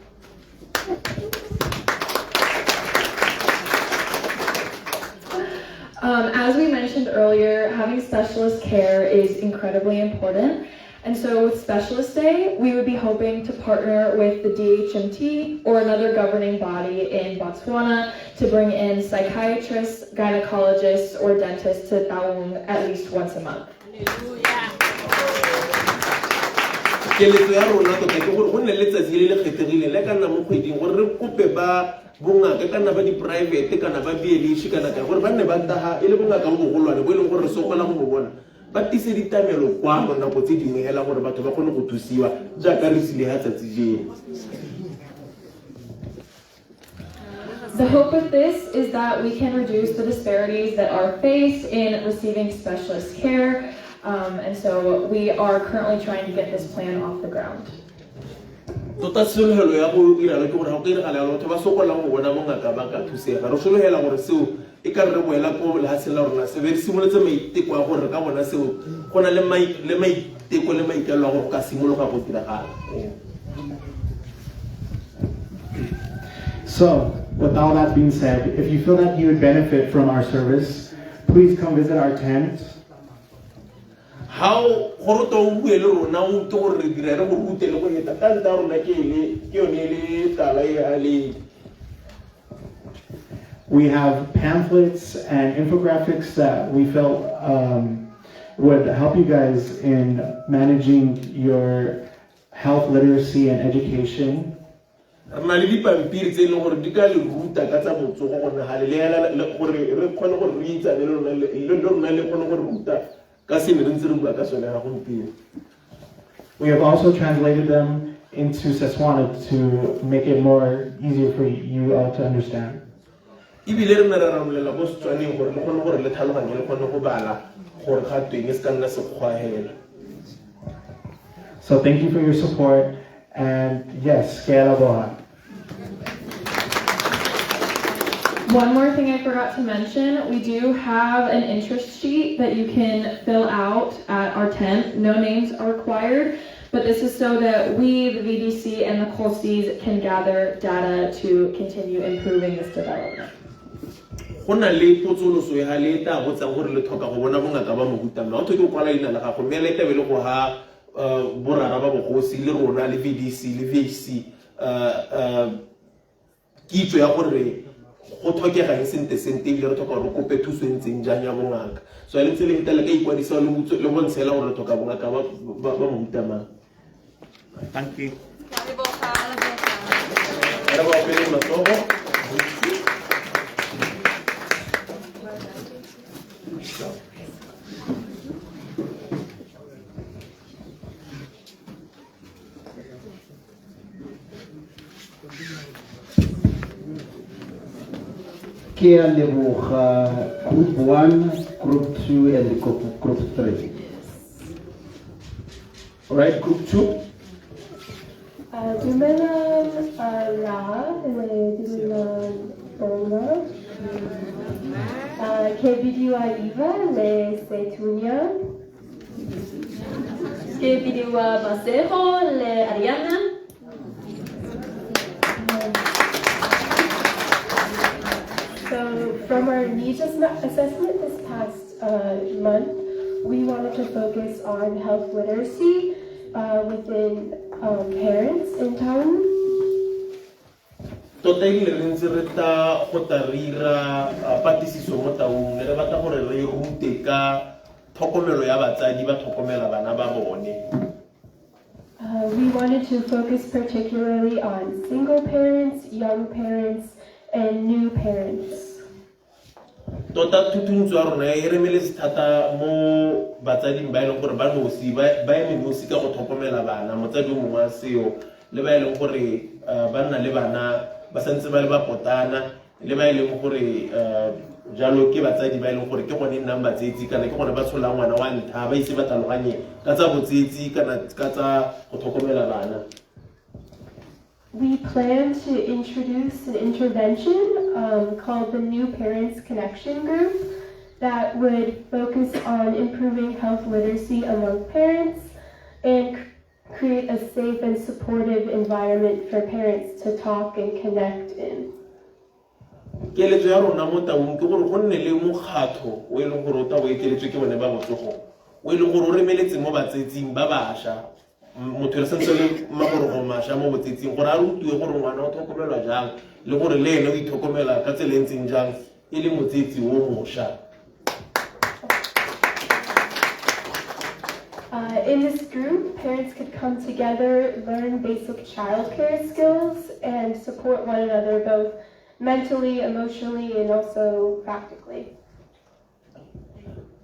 As we mentioned earlier, having specialist care is incredibly important. And so with Specialist Day, we would be hoping to partner with the DHMT or another governing body in Botswana to bring in psychiatrists, gynecologists, or dentists to Taung at least once a month. Keletso ya rona tota ke gore go nne letsatsi le le kgethegileng le ka nna mo kgweding gore re kope ba bongaka kana ba di-private kana ba BLH kana kae gore ba nne ba taga e le bongaka bo bogolwane bo e leng gore re sokola go bo bona ba tise ditamelo kwano nako tse dingwe hela gore batho ba kgone go thusiwa jaaka re sile ga tsatsi jeno. The hope with this is that we can reduce the disparities that are faced in receiving specialist care. And so we are currently trying to get this plan off the ground. Tota tshologelo ya go diralo ke gore ga go ka diragala yalo batho ba sokolang go bona bongaka ba ka thusega re sologela gore seo e ka re re boela ko lehatsheng la rona se be re simolotse maiteko a gore re ka bona seo go na le maiteko le maikaelelo a gore go ka simologa go diragala. So, with all that being said, if you feel that you would benefit from our service, please come visit our tent. Ha gore to o bue le rona o utlwe gore re dira re go rute le go heta tanta ya rona ke ele ke yone e le tala e a le. We have pamphlets and infographics that we felt would help you guys in managing your health literacy and education. Re na le dipampiri tse e leng gore di ka le ruta ka tsa botsogo gore ga le le gore re kgone gore re itsane le lona le rona le kgone gore ruta ka se ne re ntse re bua ka sone ga gompieno. We have also translated them into Setswana to make it more easier for you all to understand. Ebile re ne ra ranolela ko Setswaneng gore le kgone gore le tlhaloganye le kgone go bala gore ga tweng e se ka nna sekgowa hela. So thank you for your support, and yes, ke a leboga. One more thing I forgot to mention, we do have an interest sheet that you can fill out at our tent. No names are required, but this is so that we, the VDC, and the Kgosis can gather data to continue improving this development. Go na le potsoloso ya le tla botsang gore le tlhoka go bona bongaka ba mohuta mang. O tlhoke go kwala leina la gago mme le tlabe le go ha borara ba bogosi le rona le VDC le VHC kitso ya gore go tlhokega eng sente sente ebile re tlhoka gore re kope thuso e ntseng jang ya bongaka. So le ntse le feta le ka ikwadisa le botse le bontshela gore re tlhoka bongaka ba ba mohuta mang. Thank you. Re ba opele matsogo. Ke a leboga group 1, group 2 and group 3. All right, group 2. Dumelang ra le dumelang bonga. Ke bidiwa Eva le Setunya. Ke bidiwa Masego le Ariana. So from our needs assessment this past month, we wanted to focus on health literacy within parents in town. Tota ebile re ntse re tla go tla re ira patlisiso mo Taung, ne re batla gore re rute ka tlhokomelo ya batsadi ba tlhokomela bana ba bone. We wanted to focus particularly on single parents, young parents, and new parents. Tota thutuntso ya rona e remeletse thata mo batsading ba e leng gore ba nosi, ba eme nosi ka go tlhokomela bana, motsadi o mongwe a seo, le ba e leng gore ba nna le bana ba santse ba le ba potana, le ba e leng gore jalo ke batsadi ba e leng gore ke gone e nnang batsetsi kana ke gone ba tsholang ngwana wa ntlha, ba ise ba tlhaloganye ka tsa botsetsi kana ka tsa go tlhokomela bana. We plan to introduce an intervention called the New Parents Connection Group that would focus on improving health literacy among parents and create a safe and supportive environment for parents to talk and connect in. Keletso ya rona mo Taung ke gore go nne le mokgatho o e leng gore o tla bo eteletswe ke bone ba botsogo, o e leng gore o remeletse mo batsetsing ba bašwa, motho re santse le magorogo mašwa mo botsetsing, gore a rutiwe gore ngwana o tlhokomelwa jang le gore le ene o itlhokomela ka tsela e ntseng jang e le motsetsi o mošwa. In this group, parents could come together, learn basic childcare skills, and support one another both mentally, emotionally, and also practically.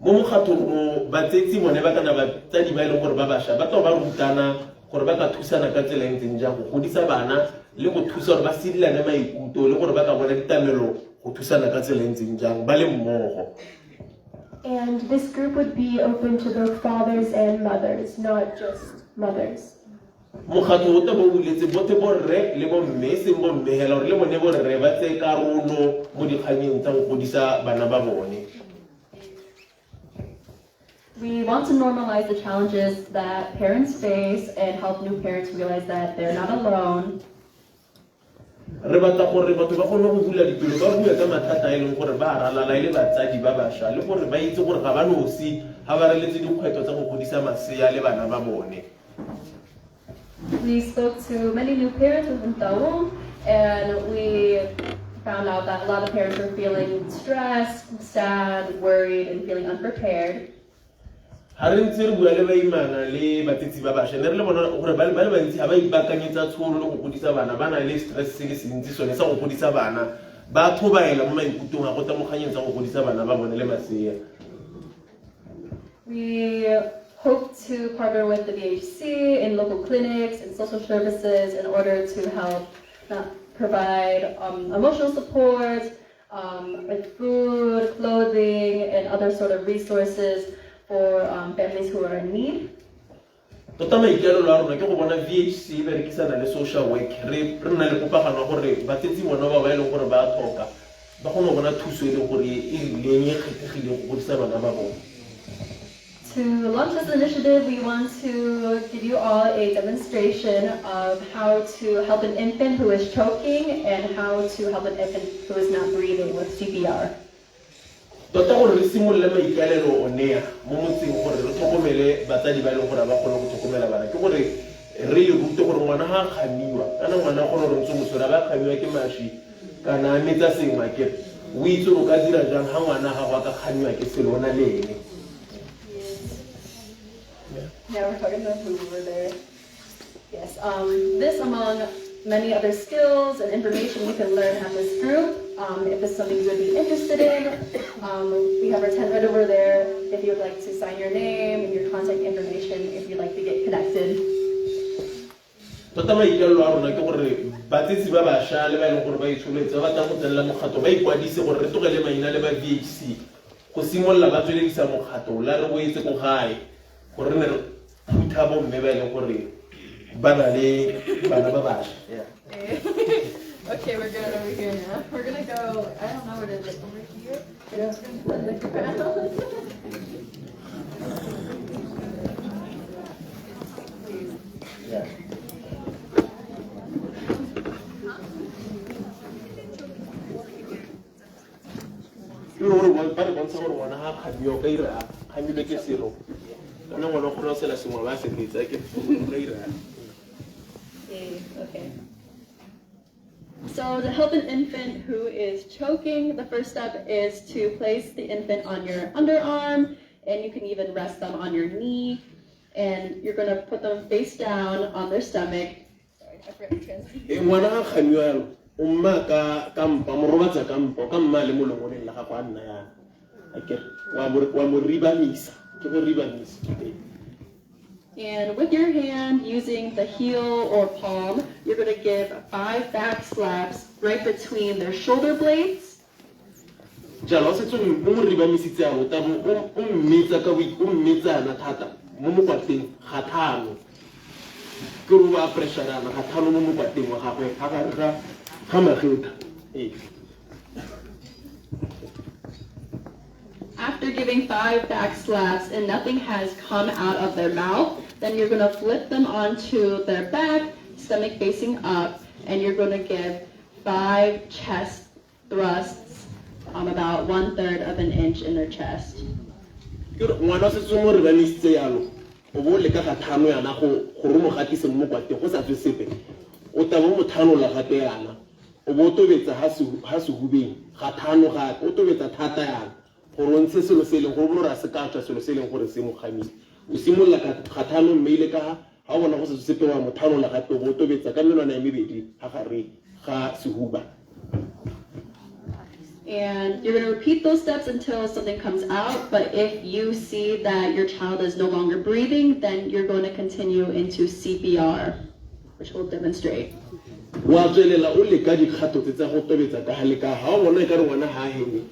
Mo mokgatlhong o, batsetsi bone ba kana batsadi ba e leng gore ba bašwa ba tla ba rutana gore ba ka thusana ka tsela e ntseng jang go godisa bana le go thusa gore ba sedilane maikutlo le gore ba ka bona ditlamelo go thusana ka tsela e ntseng jang ba le mmogo. And this group would be open to both fathers and mothers, not just mothers. Mokgatlo o tla bo buletse botlhe borre le bomme, e seng bomme hela, gore le bone borre ba tseye karolo mo dikganyeng tsa go godisa bana ba bone. We want to normalize the challenges that parents face and help new parents realize that they're not alone. Re batla gore batho ba kgone go bula dipelo, ba bue ka mathata a e leng gore ba a ralala e le batsadi ba bašwa, le gore ba itse gore ga ba nosi ga ba reletse dikgwetlho tsa go godisa masea le bana ba bone. We spoke to many new parents within Taung, and we found out that a lot of parents were feeling stressed, sad, worried, and feeling unprepared. Ha re ntse re bua le baimana le batsetsi ba bašwa, ne re le bona gore ba le bantsi ga ba ipaakanyetsa tsholo le go godisa bana, ba na le stress se le sentsi sone sa go godisa bana, ba thobaela mo maikutlong a go tla mo kganyeng tsa go godisa bana ba bone le masea. We hope to partner with the VHC and local clinics and social services in order to help provide emotional support, with food, clothing, and other sort of resources for families who are in need. Tota maikaelelo a rona ke go bona VHC e berekisana le social work, re nna le popagano gore batsetsi bona ba ba e leng gore ba tlhoka ba kgone go bona thuso e leng gore e rileng e kgethegileng go godisa bana ba bone. To launch this initiative, we want to give you all a demonstration of how to help an infant who is choking and how to help an infant who is not breathing with CPR. Tota gore re simolole maikaelelo onea mo motseng gore re tlhokomele batsadi ba e leng gore ba kgone go tlhokomela bana, ke gore re le rute gore ngwana ga a kgamiwa, kana ngwana gore re ntse o mo tshwere, a ba kgamiwa ke mašwi Kana a metsa sengwe akere. O itse gore o ka dira jang ga ngwana gago a ka kgamiwa ke selo o na le ene. Yeah, we're talking to who over there. Yes, this among many other skills and information you can learn at this group. If this is something you would be interested in, we have our tent right over there if you would like to sign your name and your contact information if you'd like to get connected. Tota maikaelelo a rona ke gore batsetsi ba bašwa le ba e leng gore ba itsholetse ba batlang go tsenela mokgatlo ba ikwadise gore re tlogele maina le ba VHC go simolola ba tsweledisa mokgatlo la re boetse ko gae gore re ne re phutha bomme ba e leng gore ba na le bana ba bašwa. Yeah. Okay, we're good over here now. We're gonna go, I don't know what it is, like over here? Yeah. We're gonna look around. Yeah. E le gore ba re bontsha gore ngwana ga a kgamiwa o ka ira kgamilwe ke selo kana ngwana o kgona go sela sengwe ba se fetsa ke o ka ira. Okay. So to help an infant who is choking, the first step is to place the infant on your underarm, and you can even rest them on your knee, and you're gonna put them face down on their stomach. Sorry, I forgot to translate. E ngwana ga kgamiwa yalo o mma ka mpa, mo robatsa ka mpa, o ka mma le mo lengoleng la gago a nna yana akere wa mo ribamisa, ke go ribamisa. And with your hand, using the heel or palm, you're gonna give 5 back slaps right between their shoulder blades. Jalo, o setse o mo ribamisitse yalo, o tla bo o mmetsa ka o mmetsana thata mo mokwatleng ga thano. Ke gore o ba pressure-ana ga thano mo mokwatleng wa gagwe, ga gare ga magetla. Ee. After giving 5 back slaps and nothing has come out of their mouth, then you're going to flip them onto their back, stomach facing up, and you're going to give 5 chest thrusts, about 1/3 of an inch in their chest. Ke gore ngwana o setse o mo ribamisitse yalo, o bo o leka ga thano yana gore o mo gatise mo mokwateng, go sa tswe sepe. O tla bo o mo thanola gape yana, o bo o tobetsa ha sehubeng ga thano gape, o tobetsa thata yana gore o ntshe selo se e leng gore o bone gore a se ka tswa selo se e leng gore se mo kgamile. O simolola ka ga thano mme ile ka ga o bona go sa tswe sepe wa mo thanola gape, o bo o tobetsa ka menwana e mebedi ga gare ga sehuba. And you're going to repeat those steps until something comes out, but if you see that your child is no longer breathing, then you're going to continue into CPR, which we'll demonstrate. Wa tswelela o leka dikgato tse tsa go tobetsa ka ga le ka ga o bona e ka re ngwana ga a heme,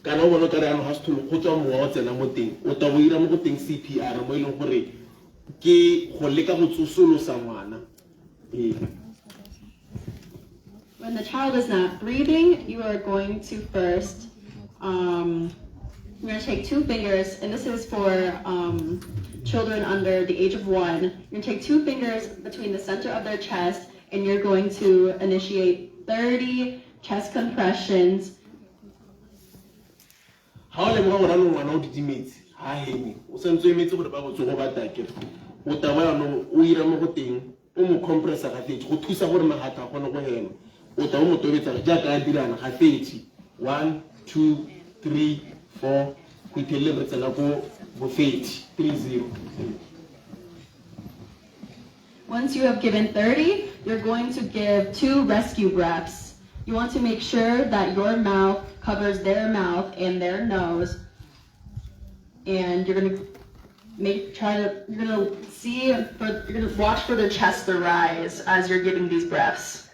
kana o bona o ka re jaanong ga se tlhole go tswa mowa o tsena mo teng, o tla bo ira mo go teng CPR, mo e leng gore ke go leka go tsosolosa ngwana. Ee. When the child is not breathing, you are going to first, you're going to take 2 fingers, and this is for children under the age of 1. You're going to take 2 fingers between the center of their chest, and you're going to initiate 30 chest compressions. Ha o lemoga gore jaanong ngwana o didimetse, ha a heme, o santse o emetse gore ba botsogo ba take, o tla bo jaanong o ira mo go teng, o mo compressa ga 30, go thusa gore magatha a kgone go hema. O tla o mo tobetsa jaaka a dirana ga 30. 1, 2, 3, 4, go iphelele re tsena ko bo 30, 3-0. Once you have given 30, you're going to give 2 rescue breaths. You want to make sure that your mouth covers their mouth and their nose. And you're going to make, try to, you're going to see, for, you're going to watch for their chest to rise as you're giving these breaths.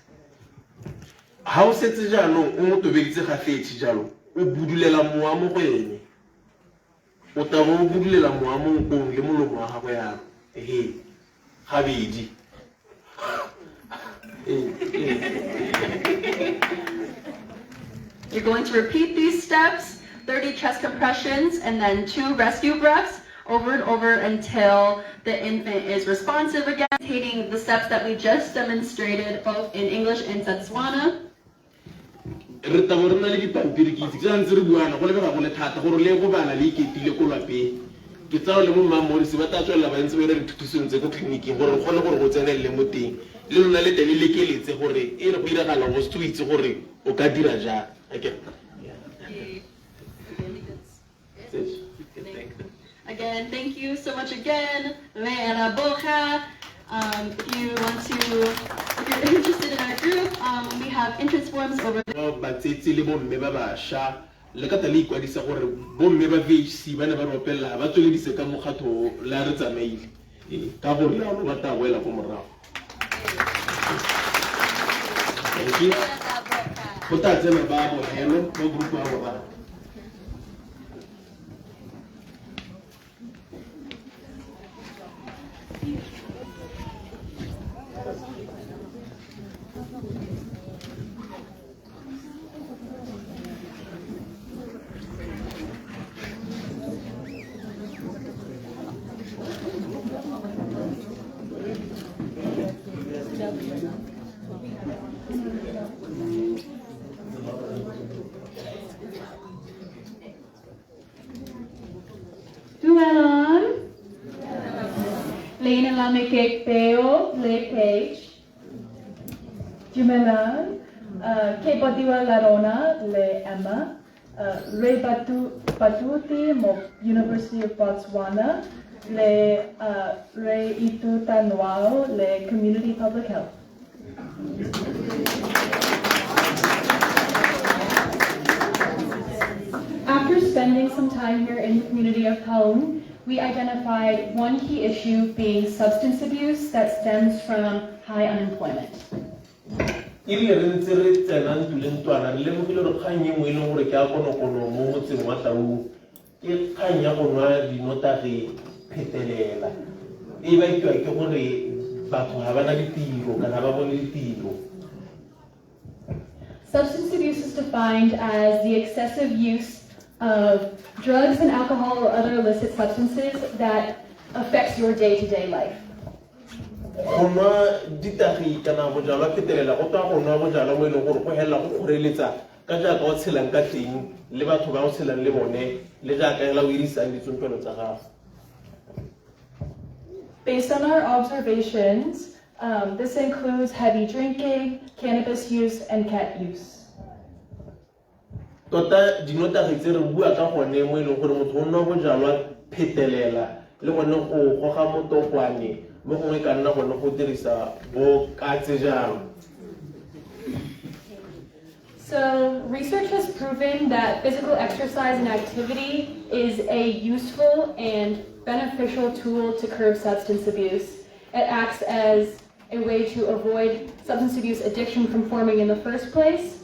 Ha o setse jaanong o mo tobeditse ga 30 jalo, o budulela mowa mo go ene. O tla bo o budulela mowa mo nkong le molomo wa gagwe yalo. Ehe, gabedi. You're going to repeat these steps, 30 chest compressions and then 2 rescue breaths over and over until the infant is responsive again. Taking the steps that we just demonstrated both in English and Setswana. Re tla bo re na le dipampiri, ke itse ke ntse re buana, go lebega go le thata gore le go bala le iketile ko lapeng. Ke tsaya le bo mmamorisi ba tla tswelela ba ntse ba dira dithutisong tse ko tleliniking gore re kgone gore go tsenelele mo teng. Le lona le tle le lekeletse gore e re go diragala go setse o itse gore o ka dira jang. Akere? Again, thank you so much again. Re a leboga. If you want to, if you're interested in our group, we have interest forms over there. Batsetsi le bomme ba bašwa le ka tla le ikwadisa gore bomme ba VHC ba ne ba re opelela ga ba tsweledise ka mokgatho o le a re tsamaile. Ee, ka go rialo ba tla boela ko morago. Thank you. Go tla tsena ba bogelo ba group ya boraro. Dumelang. Leina la me ke Peo le Page. Dumelang. Ke bodiwa la rona le Emma. Re batuti mo University of Botswana le re ithuta ngwao le Community Public Health. After spending some time here in the community of Taung, we identified one key issue being substance abuse that stems from high unemployment. E rile re ntse re tsena ntlo le ntlwana re lemogile gore kgang e nngwe e leng gore ke a konokono mo motseng wa Taung ke kgang ya go nwa dinotagi phetelela e bakiwa ke gore batho ga ba na ditiro kana ba bone ditiro. Substance abuse is defined as the excessive use of drugs and alcohol or other illicit substances that affects your day-to-day life. Go nwa ditagi kana bojalwa phetelela go tswa go nwa bojalwa mo e leng gore go helela go kgoreletsa ka jaaka o tshelang ka teng le batho ba o tshelang le bone le jaaka hela o irisang ditsompelo tsa gago. Based on our observations, this includes heavy drinking, cannabis use, and cat use. Tota dinotagi tse re bua ka gone mo e leng gore motho o nwa bojalwa phetelela le gone go goga motokwane mo gongwe ka nna gone go dirisa bo katse jalo. So research has proven that physical exercise and activity is a useful and beneficial tool to curb substance abuse. It acts as a way to avoid substance abuse addiction from forming in the first place.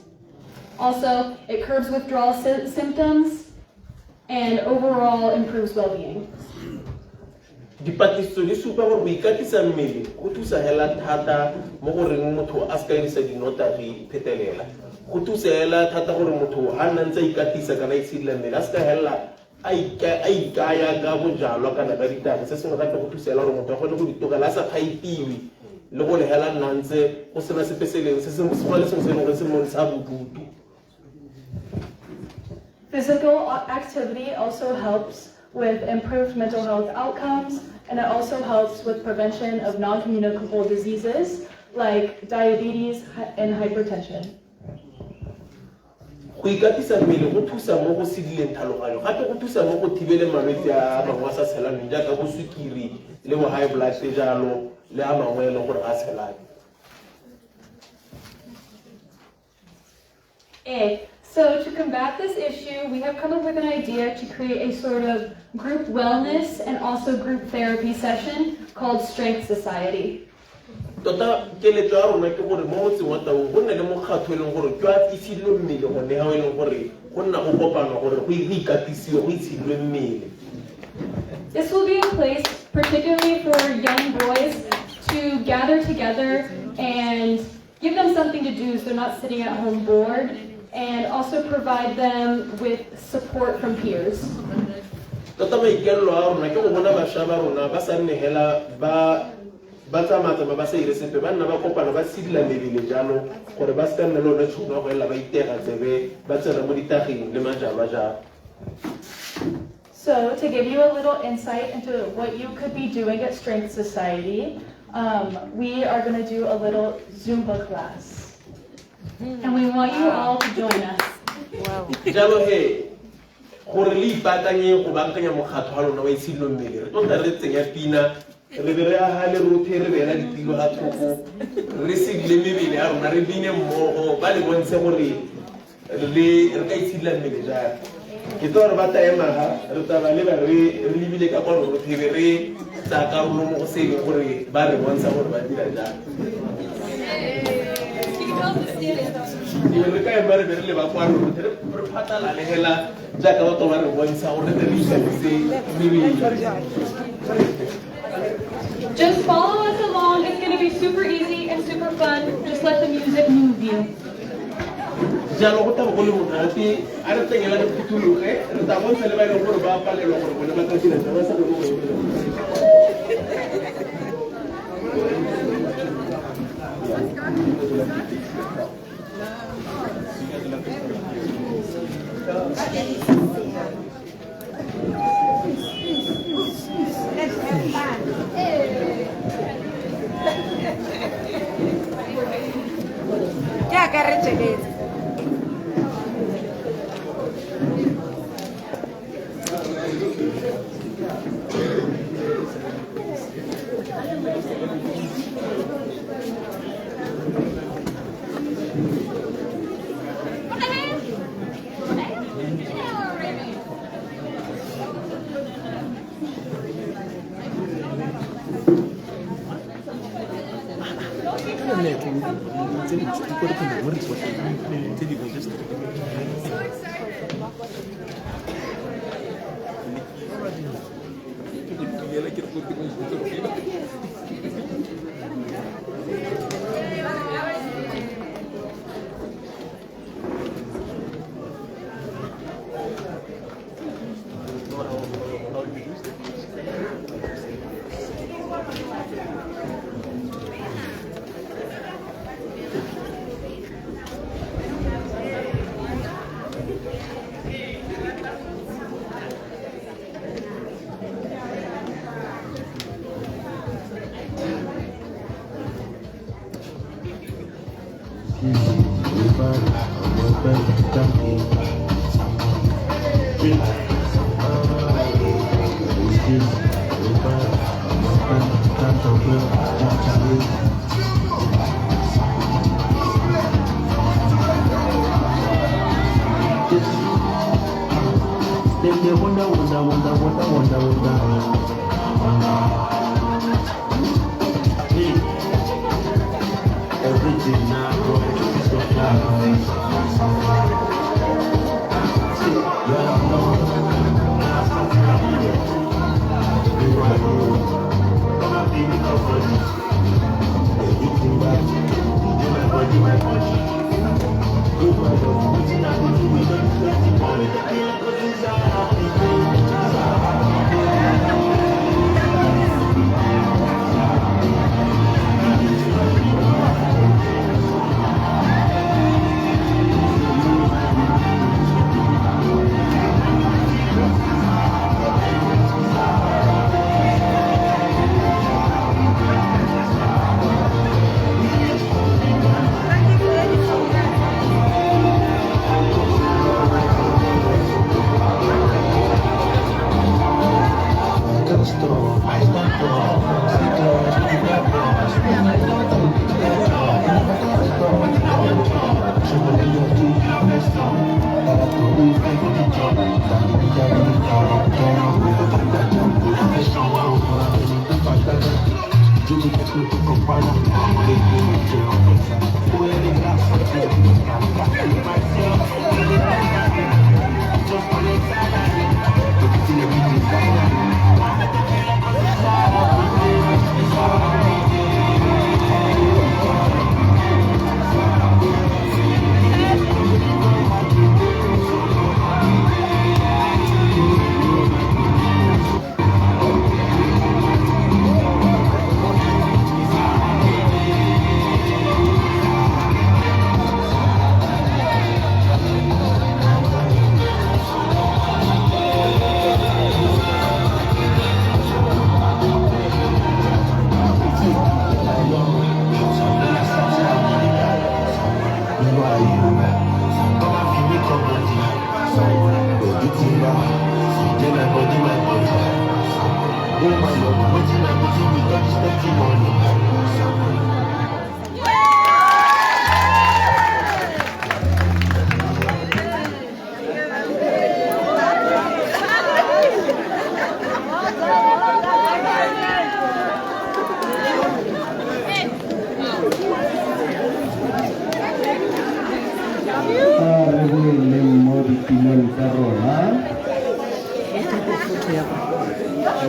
Also, it curbs withdrawal symptoms and overall improves well-being. Dipatlisiso di supa gore go ikatisa mmele go thusa hela thata mo goreng motho a se ka dirisa dinotagi phetelela. Go thusa hela thata gore motho a nna ntse a ikatisa kana a itshidila mmele a se ka hela a ikaya ka bojalwa kana ka ditagi. Se sengwe gape go thusa hela gore motho a kgone go di tlogela a sa kgaitiwe le go le hela nna ntse go sena sepe se leng se sengwe le sengwe se e leng gore se mo ntsha bodutu. Physical activity also helps with improved mental health outcomes, and it also helps with prevention of non-communicable diseases like diabetes and hypertension. Go ikatisa mmele go thusa mo go sedileng tlhaloganyo, gape go thusa mo go thibeleng malwetse a mangwe a sa tshelaneng jaaka bo sukiri le bo high blood jalo le a mangwe e leng gore a tshelane. So to combat this issue, we have come up with an idea to create a sort of group wellness and also group therapy session called Strength Society. Tota keletso ya rona ke gore mo motseng wa Taung go nne le mokgatlho e leng gore ke wa itshidilo mmele gone ga o e leng gore go nna go kopanwa gore go ikatisiwe go itshidilwe mmele. This will be a place particularly for young boys to gather together and give them something to do so they're not sitting at home bored, and also provide them with support from peers. Tota maikaelelo a rona ke go bona bašwa ba rona ba sa nne hela ba tsamaya-tsamaya ba sa ire sepe, ba nna ba kopana ba sedila mebele jalo gore ba se ka nna le one tšhono ya go elela ba itega tsebe ba tsena mo ditageng le majalwa jalo. So So to give you a little insight into what you could be doing at Strength Society, we are gonna do a little Zumba class. And we want you all to join us. Jalo he, gore le ipaakanye go baakanya mokgatlho wa lona wa itshidilo mmele, re tlo re tsenya pina, re be re aga le rothe, re beela ditilo ga thoko, re sedile mebele ya rona, re bine mmogo, ba le bontshe gore re ka itshidila mmele jang. Ke tlo gore ba tla ema ga, re tla ba leba re lebile ka kwa rothe, be re tsaya karolo mo go se e leng gore ba re bontsha gore ba dira jang. Re ka ema re be re leba kwa rothe, re phatlalale hela jaaka batho ba re bontsha gore re tle re ikatise mebele. Just follow us along. It's going to be super easy and super fun. Just let the music move you. Jalo go tla bo go le monate, a re tsengela re phuthologe, re tla bontsha le ba e leng gore ba palelwa gore bone ba ka dira jang, ba sa kgone go emela. Let's have fun. Jaaka re tsweletse.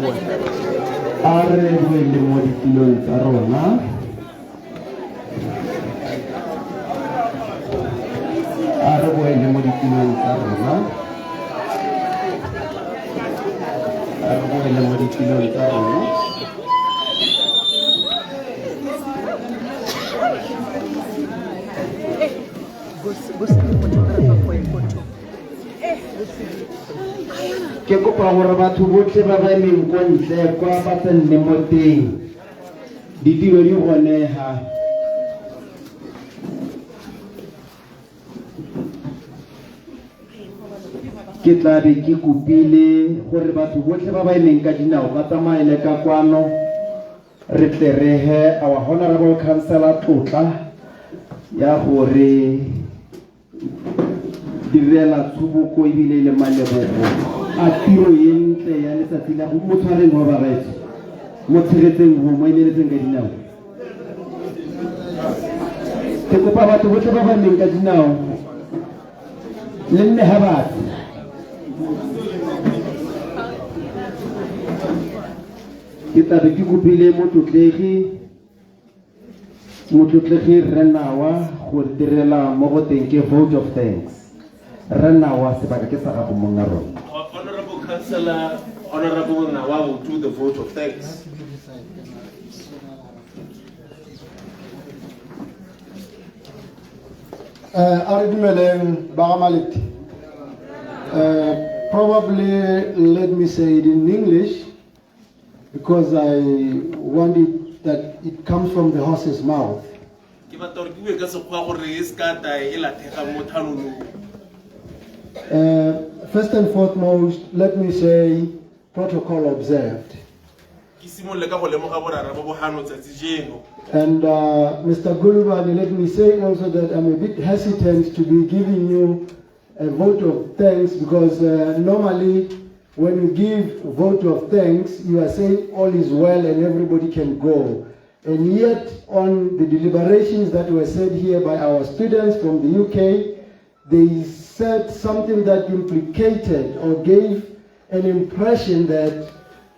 A re boele mo ditilong tsa rona. A re boele mo ditilong tsa rona. A re boele mo ditilong tsa rona. Ke kopa gore batho botlhe ba ba emeng ko ntle kwa ba tsenne mo teng. Ditiro di gone ha. Ke tla be ke kopile gore batho botlhe ba ba emeng ka dinao ba tsamaele ka kwano re tle re he our honorable councillor tlotla ya gore direla tshoboko ebile e le malebogo a tiro e ntle ya letsatsi la go mo tshwareng wa bagaetsho mo tshegetseng go mo emeletseng ka dinao. Ke kopa batho botlhe ba ba neng ka dinao le nne ha batho. Ke tla be ke kopile motlotlegi Rre Nawa go direla mo go teng ke vote of thanks. Rre Nawa, sebaka ke sa gago monga rona. Honorable Councillor, Honorable Nawa will do the vote of thanks. A re dumeleng ba ga Malete. Probably let me say it in English because I want it that it comes from the horse's mouth. Ke batla gore ke bue ka Sekgowa gore e se ka ta e latlhega mo thanolong. First and foremost, let me say protocol observed. Ke simolole ka go lemoga borara bo bohano tsatsi jeno. And Mr. Gulubane, let me say also that I'm a bit hesitant to be giving you a vote of thanks because normally when you give vote of thanks, you are saying all is well and everybody can go. And yet on the deliberations that were said here by our students from the UK, they said something that implicated or gave an impression that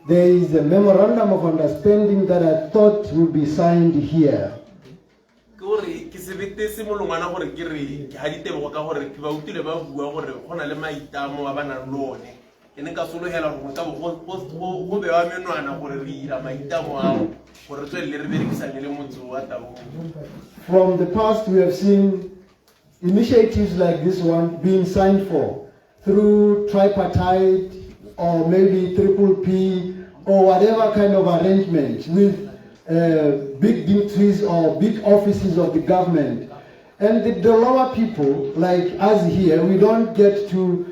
there is a memorandum of understanding that I thought would be signed here. Ke gore ke sebete se molongwana gore ke re ke ha ditebogo ka gore ke ba utlwile ba bua gore go na le maitamo a ba nang le one. Ke ne ka sologela gore ka go bewa menwana gore re ira maitamo ao gore re tswelele re berekisane le motse wa Taung. From the past, we have seen initiatives like this one being signed for through tripartite or maybe triple P or whatever kind of arrangement with big dignitaries or big offices of the government. And the lower people, like us here, we don't get to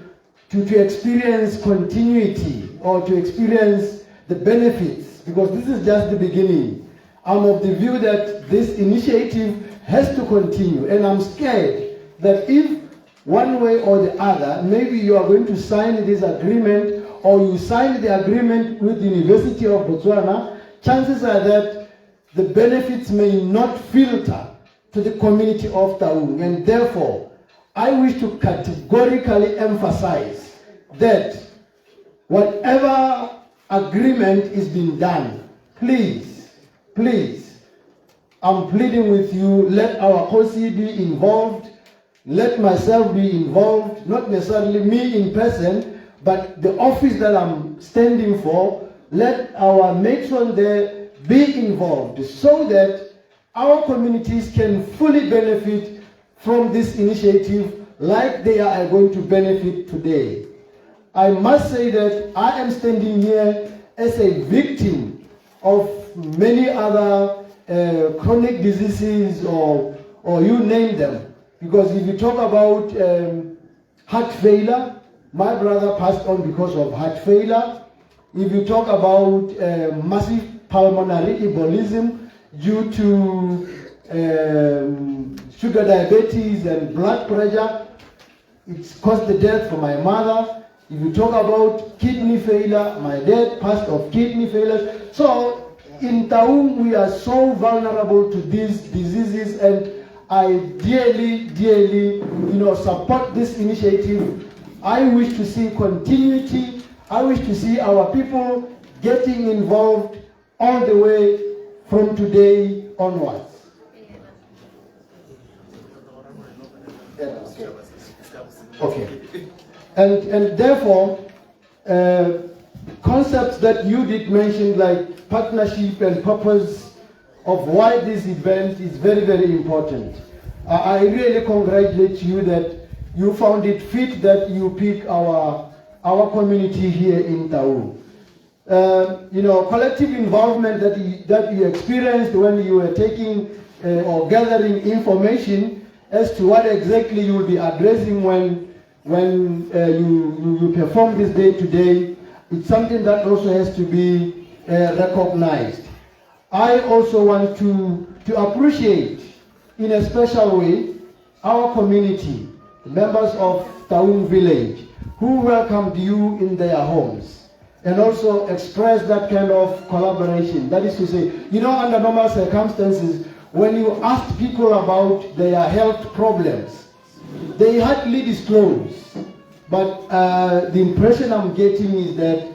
experience continuity or to experience the benefits, because this is just the beginning. I'm of the view that this initiative has to continue, and I'm scared that if one way or the other, maybe you are going to sign this agreement or you sign the agreement with the University of Botswana, chances are that the benefits may not filter to the community of Taung. And therefore, I wish to categorically emphasize that whatever agreement is being done, please, please, I'm pleading with you, let our Kgosi be involved, let myself be involved, not necessarily me in person, but the office that I'm standing for, let our matron there be involved so that our communities can fully benefit from this initiative like they are going to benefit today. I must say that I am standing here as a victim of many other chronic diseases or you name them. Because if you talk about heart failure, my brother passed on because of heart failure. If you talk about massive pulmonary embolism due to sugar diabetes and blood pressure, it's caused the death for my mother. If you talk about kidney failure, my dad passed of kidney failure. So in Taung, we are so vulnerable to these diseases, and I dearly, dearly, support this initiative. I wish to see continuity. I wish to see our people getting involved all the way from today onwards. Yeah, okay. Okay. And therefore, concepts that you did mention, like partnership and purpose of why this event is very, very important. I really congratulate you that you found it fit that you pick our community here in Taung. Collective involvement that you experienced when you were taking or gathering information as to what exactly you will be addressing when you perform this day today, it's something that also has to be recognized. I also want to appreciate in a special way our community, the members of Taung Village, who welcomed you in their homes and also expressed that kind of collaboration. That is to say, under normal circumstances, when you ask people about their health problems, they hardly disclose. But the impression I'm getting is that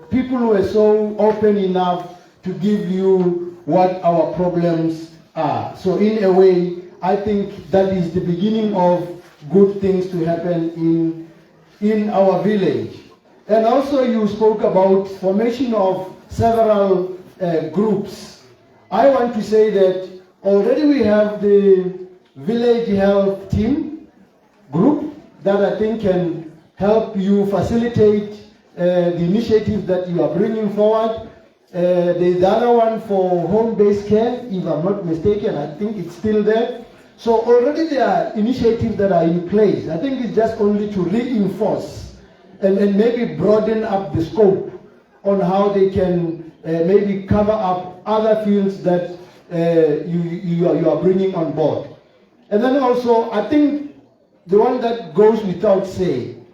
people were so open enough to give you what our problems are. So in a way, I think that is the beginning of good things to happen in our village. And also you spoke about formation of several groups. I want to say that already we have the village health team group that I think can help you facilitate the initiative that you are bringing forward. There's the other one for home-based care, if I'm not mistaken, I think it's still there. So already there are initiatives that are in place. I think it's just only to reinforce and maybe broaden up the scope on how they can maybe cover up other fields that you are bringing on board. And then also, I think the one that goes without saying,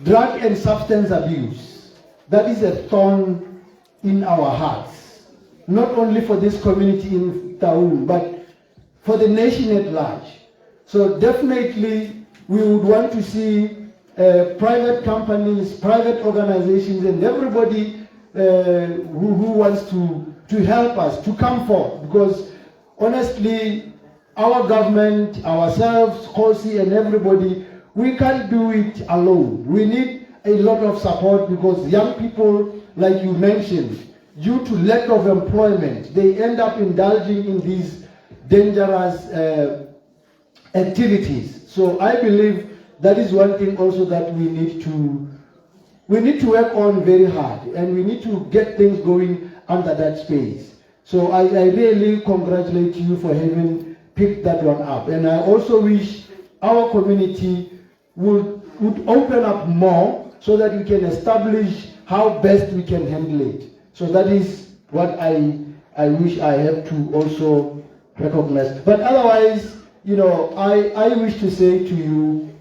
drug and substance abuse. That is a thorn in our hearts. Not only for this community in Taung, but for the nation at large. So definitely we would want to see private companies, private organizations, and everybody who wants to help us to come forth. Because honestly, our government, ourselves, Kgosi, and everybody, we can't do it alone. We need a lot of support because young people, like you mentioned, due to lack of employment, they end up indulging in these dangerous activities. So I believe that is one thing also that we need to work on very hard, and we need to get things going under that space. So I really congratulate you for having picked that one up. And I also wish our community would open up more so that we can establish how best we can handle it. So that is what I wish I have to also recognize. But otherwise, I wish to say to you,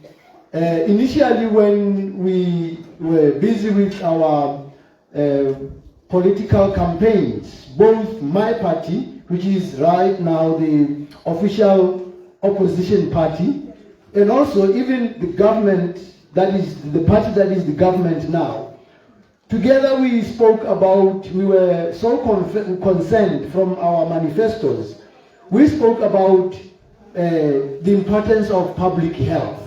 initially when we were busy with our political campaigns, both my party, which is right now the official opposition party, and also even the government, that is the party that is the government now. Together we spoke about, we were so concerned from our manifestos. We spoke about the importance of public health.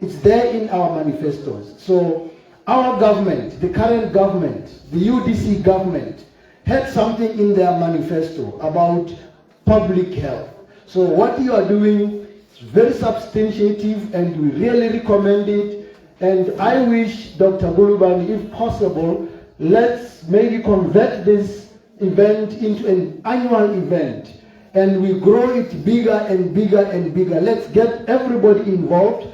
It's there in our manifestos. So our government, the current government, the UDC government, had something in their manifesto about public health. So what you are doing is very substantiative and we really recommend it. And I wish, Dr. Gulubani, if possible, let's maybe convert this event into an annual event and we grow it bigger and bigger and bigger. Let's get everybody involved.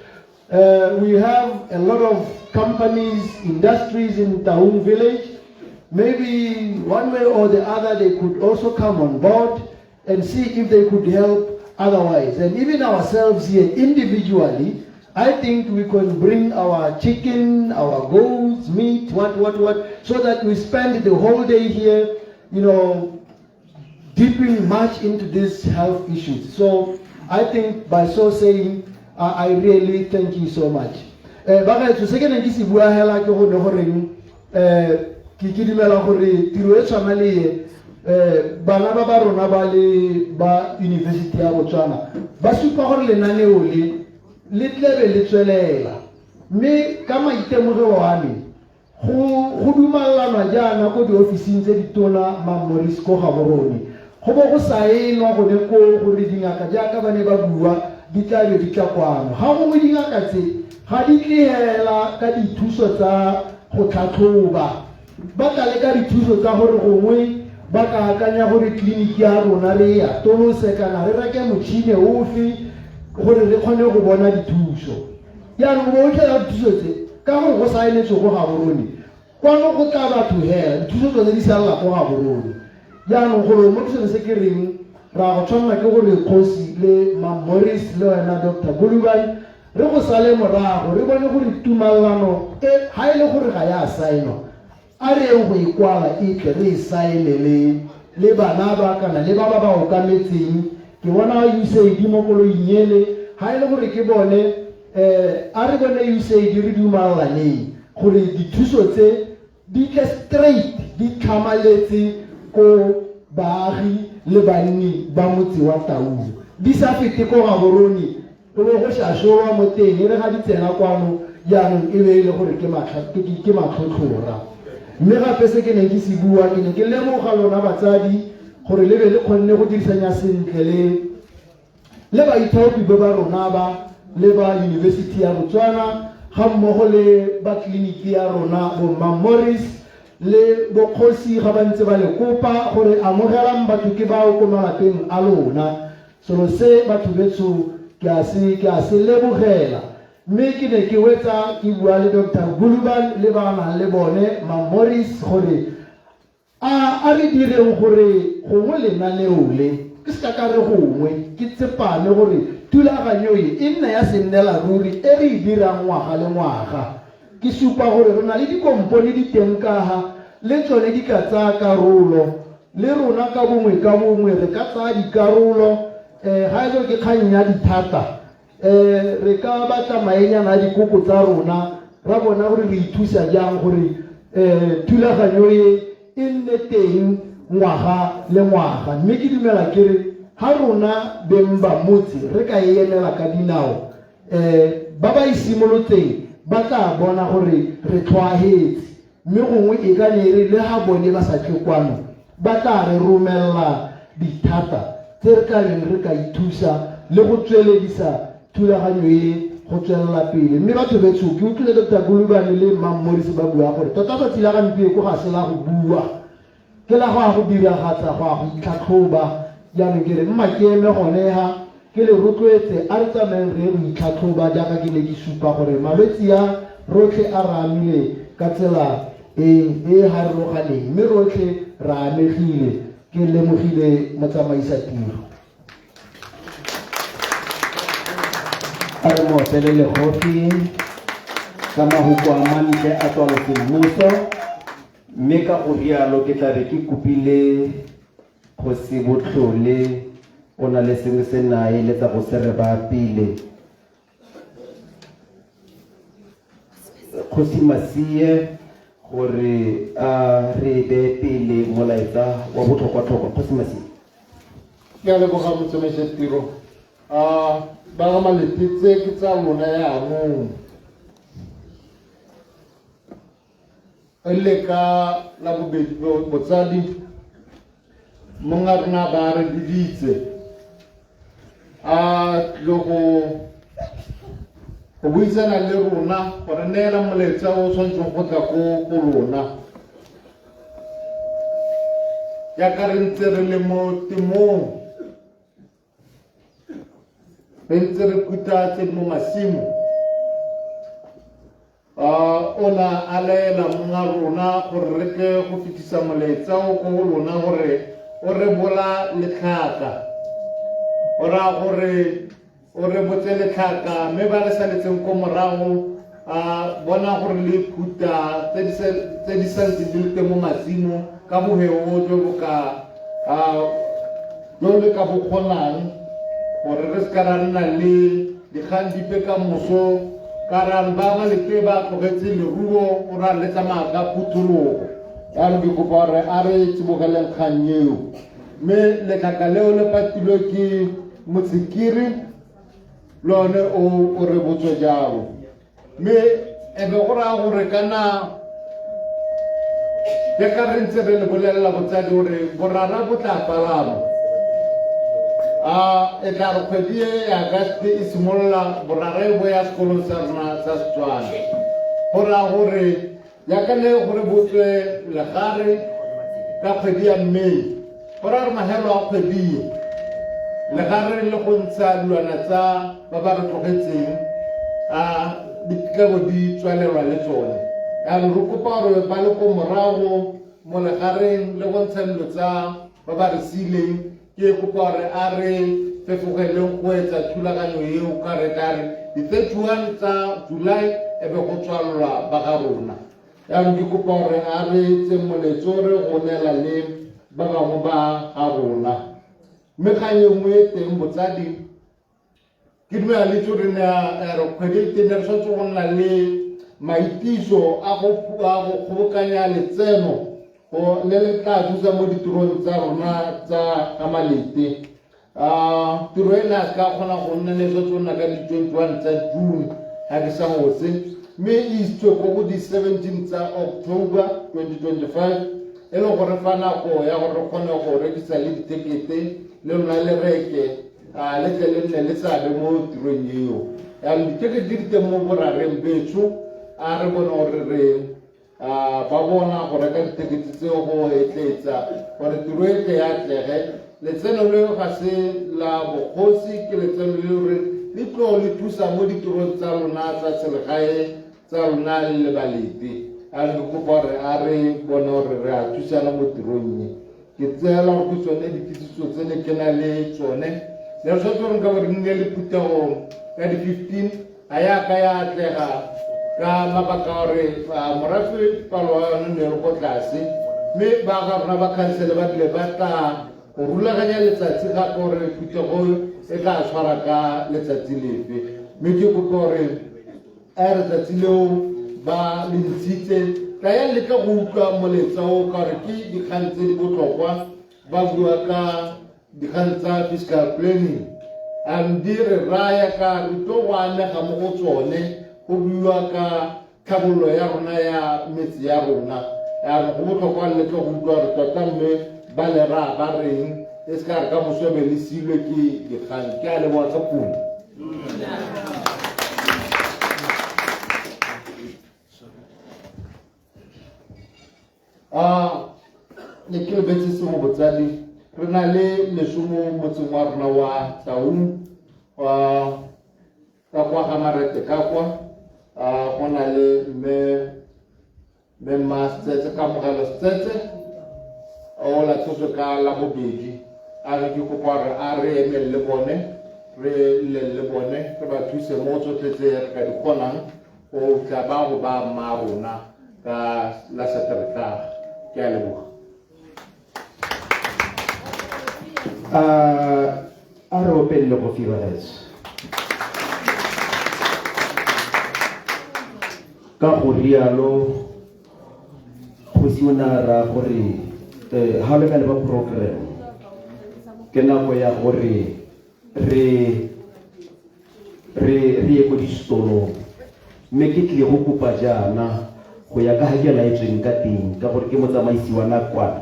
We have a lot of companies, industries in Taung village. Maybe one way or the other, they could also come on board and see if they could help otherwise. And even ourselves here individually, I think we can bring our chicken, our goats, meat, what, so that we spend the whole day here, deeping much into these health issues. So I think by so saying, I really thank you so much. Bagaetsho, se ke neng ke se bua hela ke go ne goreng Ke ke dumela gore tiro e tshwana le e bana ba ba rona ba le ba University ya Botswana ba supa gore lenaneo le le tlebe le tswelela. Mme ka maitemogelo a me, go go dumalanwa jaana ko diofising tse ditona Mam Morris ko Gaborone, go bo go saenwa gone koo gore dingaka jaaka ba ne ba bua di tla be di tla kwano. Ga gongwe dingaka tse ga di tle hela ka dithuso tsa go tlhatlhoba, ba tla le ka dithuso tsa gore gongwe ba ka akanya gore tleliniki ya rona re e atolose kana re reke motšhine ofe gore re kgone go bona dithuso. Jaanong o bo o fitlhela dithuso tse ka gore go saenetswe ko Gaborone, kwano go tla batho hela, dithuso tsone di salela ko Gaborone. Jaanong gore mo ke sone se ke reng ra go tshwanela ke gore kgosi le Mam Morris le wena Doctor Guluban re go sale morago re bone gore tumalano e ha e le gore ga ya saenwa a re yeng go e kwala e tle re e saene le le bana ba kana le ba ba ba okametseng. Ke bona USAID mo koloing ele, ha e le gore ke bone a re bone USAID re dumalaneng gore dithuso tse di tle straight di tlhamaletse ko baagi le banni ba motse wa Taung, di sa fete ko Gaborone go bo go šašolwa mo teng, e re ga di tsena kwano jaanong e be e le gore ke ke matlhotlhora. Mme gape se ke neng ke se bua, ke ne ke lemoga lona batsadi gore le be le kgonne go dirisanya sentle le le baithaopi ba ba rona ba le ba University ya Botswana ga mmogo le ba tleliniki ya rona bo Mma Morris le bokgosi ga ba ntse ba le kopa gore amogelang batho ke bao ko malapeng a lona. Selo se batho betsho ke a se ke a se lebogela. Mme ke ne ke wetsa ke bua le Doctor Guluban le ba nang le bone Mma Morris gore A a re direng gore gongwe lenaneo le, ke se ka ka re gongwe, ke tsepame gore thulaganyo e e nne ya sennela ruri e re e dirang ngwaga le ngwaga. Ke supa gore re na le dikompone di teng kaha le tsone di ka tsaya karolo, le rona ka bongwe ka bongwe re ka tsaya dikarolo, ga e le gore ke kgang ya dithata, Re ka batla maenyana a dikoko tsa rona ra bona gore re ithusa jang gore thulaganyo e e nne teng ngwaga le ngwaga. Mme ke dumela ke re ha rona beng ba motse re ka e emela ka dinao, ba ba e simolotseng ba tla bona gore re tlhoahetse. Mme gongwe e ka ne e re le ha bone ba sa tle kwano, ba tla re romelela dithata tse re tla beng re ka ithusa le go tsweledisa thulaganyo e go tswelela pele. Mme batho betsho, ke utlwile Doctor Gulubane le Mma Morris ba bua gore tota tsatsi la gampieko ga se la go bua, ke la go ya go diragatsa, go ya go itlhatlhoba. Jaanong ke re mma ke eme gone ha, ke le rotloetse a re tsamayeng re ye go itlhatlhoba jaaka ke ne ke supa gore malwetsi a rotlhe a re amile ka tsela e e harologaneng mme rotlhe re amegile. Ke lemogile motsamaisa tiro. A re mo opele legofi ka mahoko a mantle a tswalo semmuso. Mme ka go rialo ke tla be ke kopile Kgosi Botlhole, o na le sengwe se na eletsa go se re ba pele. Kgosi Masie gore a re beye pele molaetsa wa botlhokwa-tlhokwa. Kgosi Masie. Ke a leboga motsamaisa tiro. A ba ga Malete tse ke tsa lona yaanong. E le ka la bobedi botsadi monga rona ba re biditse a tlile go go buisana le rona go re neela molaetsa o tshwanetseng go tla ko go lona jaaka re ntse re le mo temong re ntse re kuta tse di mo masimo o na a laela monga rona gore re tle go fetisa molaetsa o ko go lona gore o rebola letlhaka o raya gore o rebotse letlhaka mme ba le saletseng ko morago a bona gore le phuta tse di santseng di le teng mo masimo ka boheo jo bo ka jo le ka bo kgonang gore re se ka ra nna le dikgang dipe ka moso ka ra ba ba lepe ba tlogetse leruo o ra le tsamaya ka phuthologo. Jaanong ke kopa gore a re tsibogeleng kgang eo. Mme letlhaka leo le patilwe ke motsekiri le one o o rebotswe jalo. Mme e be go raya gore kana ke ka re ntse re le bolelela botsadi gore borara bo tla palama. A e tla re kgwedi e ya Agasti e simolola borara e bo ya sekolong sa rona sa Setswana. Go raya gore Jaaka ne go rebotswe legare ka kgwedi ya May, go raya gore mahelo a kgwedi e, legare le go ntsha dilwana tsa ba ba re tlogetseng a di tlabo di tswalelwa le tsone. Jaanong re kopa gore ba le ko morago mo legareng le go ntsha dilo tsa ba ba re siileng Ke kopa gore a re fefogeleng go etsa thulaganyo eo ka re tla re di-31 tsa July e be go tswalelwa ba ga rona. Jaanong ke kopa gore a re etseng moletso re go neela le ba bangwe ba ga rona. Mme kgang e nngwe e teng botsadi Ke dumela le tso re ne re kgwedi e teng re tshwanetse go nna le maitiso a go kgobokanya letseno le le tla thusa mo ditirong tsa rona tsa ga malete. Tiro e ne a se ka kgona go nna ne tshwanetse go nna ka di-21 tsa June ga ke sa ngotse mme e isitswe ko go di-17 tsa October 2025 e le gore fa nako ya gore re kgone go rekisa le ditekete le lona le reke a le tle le nne le seabe mo tirong eo. Jaanong ditekete di teng mo borareng betsho, a re bone gore re ba bona go reka ditekete tseo go etletsa gore tiro e tle ya atlege. Letseno leo ga se la bogosi, ke letseno leo re le tlo le thusa mo ditirong tsa lona tsa selegae tsa lona le le balete. A re kopa gore a re bone gore re a thusana mo tirong e. Ke tseela gore ke tsone dikitsiso tse ne ke na le tsone. Ne re tshwanetse gore nka bo re nne le phuthego ka di-15 ga ya ka ya atlega ka mabaka a gore morafe palo wa yone ne le ko tlase mme ba ga rona ba khansele ba rile ba tla go rulaganya letsatsi gape gore phuthego e tla tshwara ka letsatsi lefe mme ke kopa gore A re tsatsi leo ba le ntshitse tla ya leka go utlwa moletsa o ka gore ke dikgang tse di botlhokwa ba bua ka dikgang tsa fiscal planning and di re raya ka re tlo go amega mo go tsone go buiwa ka tlhabololo ya rona ya metse ya rona yaanong go botlhokwa le tle go utlwa gore tota mme ba le raya ba reng e se ka re ka moso be le silwe ke dikgang ke a leboga ka puo. A ne ke lebetse sengwe botsadi re na le leso mo motseng wa rona wa Taung ka kwa ga Marete ka kwa go na le mme Mme Mma Setsetse Kamogelo Setsetse o latlhetswe ka Labobedi. A re ke kopa gore a re emeng le bone, re lleng le bone, re ba thuse mo tsotlhe tse re ka di kgonang go tla ba go ba mma rona ka la Sateretaga. Ke a leboga. A re opelele go fiwa gaetsho. Ka go rialo kgosi o ne a raya gore ga le ka leba program ke nako ya gore re re re ye ko disetolong mme ke tlile go kopa jaana go ya ka ga ke laetsweng ka teng ka gore ke motsamaisi wa nakwana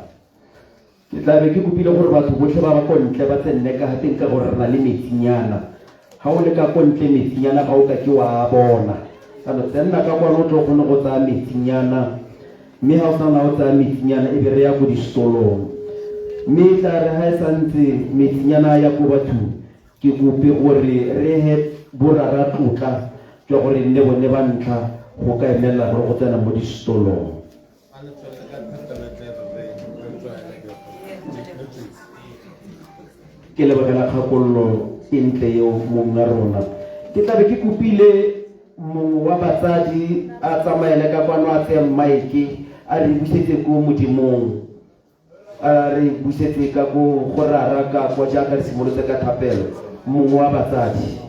Ke tla be ke kopile gore batho botlhe ba ba ko ntle ba tsenne ka ga teng ka gore re na le metsinyana. Ga o le ka ko ntle metsinyana ga o ka ke wa a bona. Jaanong tsenna ka kwano o tle o kgone go tsaya metsinyana mme ga o sa na o tsaya metsinyana e be re ya ko disetolong. Mme e tla re ga e santse metsinyana a ya ko bathong ke kope gore re he borara tlotla jwa gore e nne bone ba ntlha go ka emelela gore go tsena mo disetolong. Ke lebogela kgakololo e ntle eo mong a rona. Ke tla be ke kopile mongwe wa batsadi a tsamaele ka kwano a tseye mmaeke a re busetse ko Modimong, a re busetse ka ko go rara ka kwa jaaka re simolotse ka thapelo. Mongwe wa batsadi.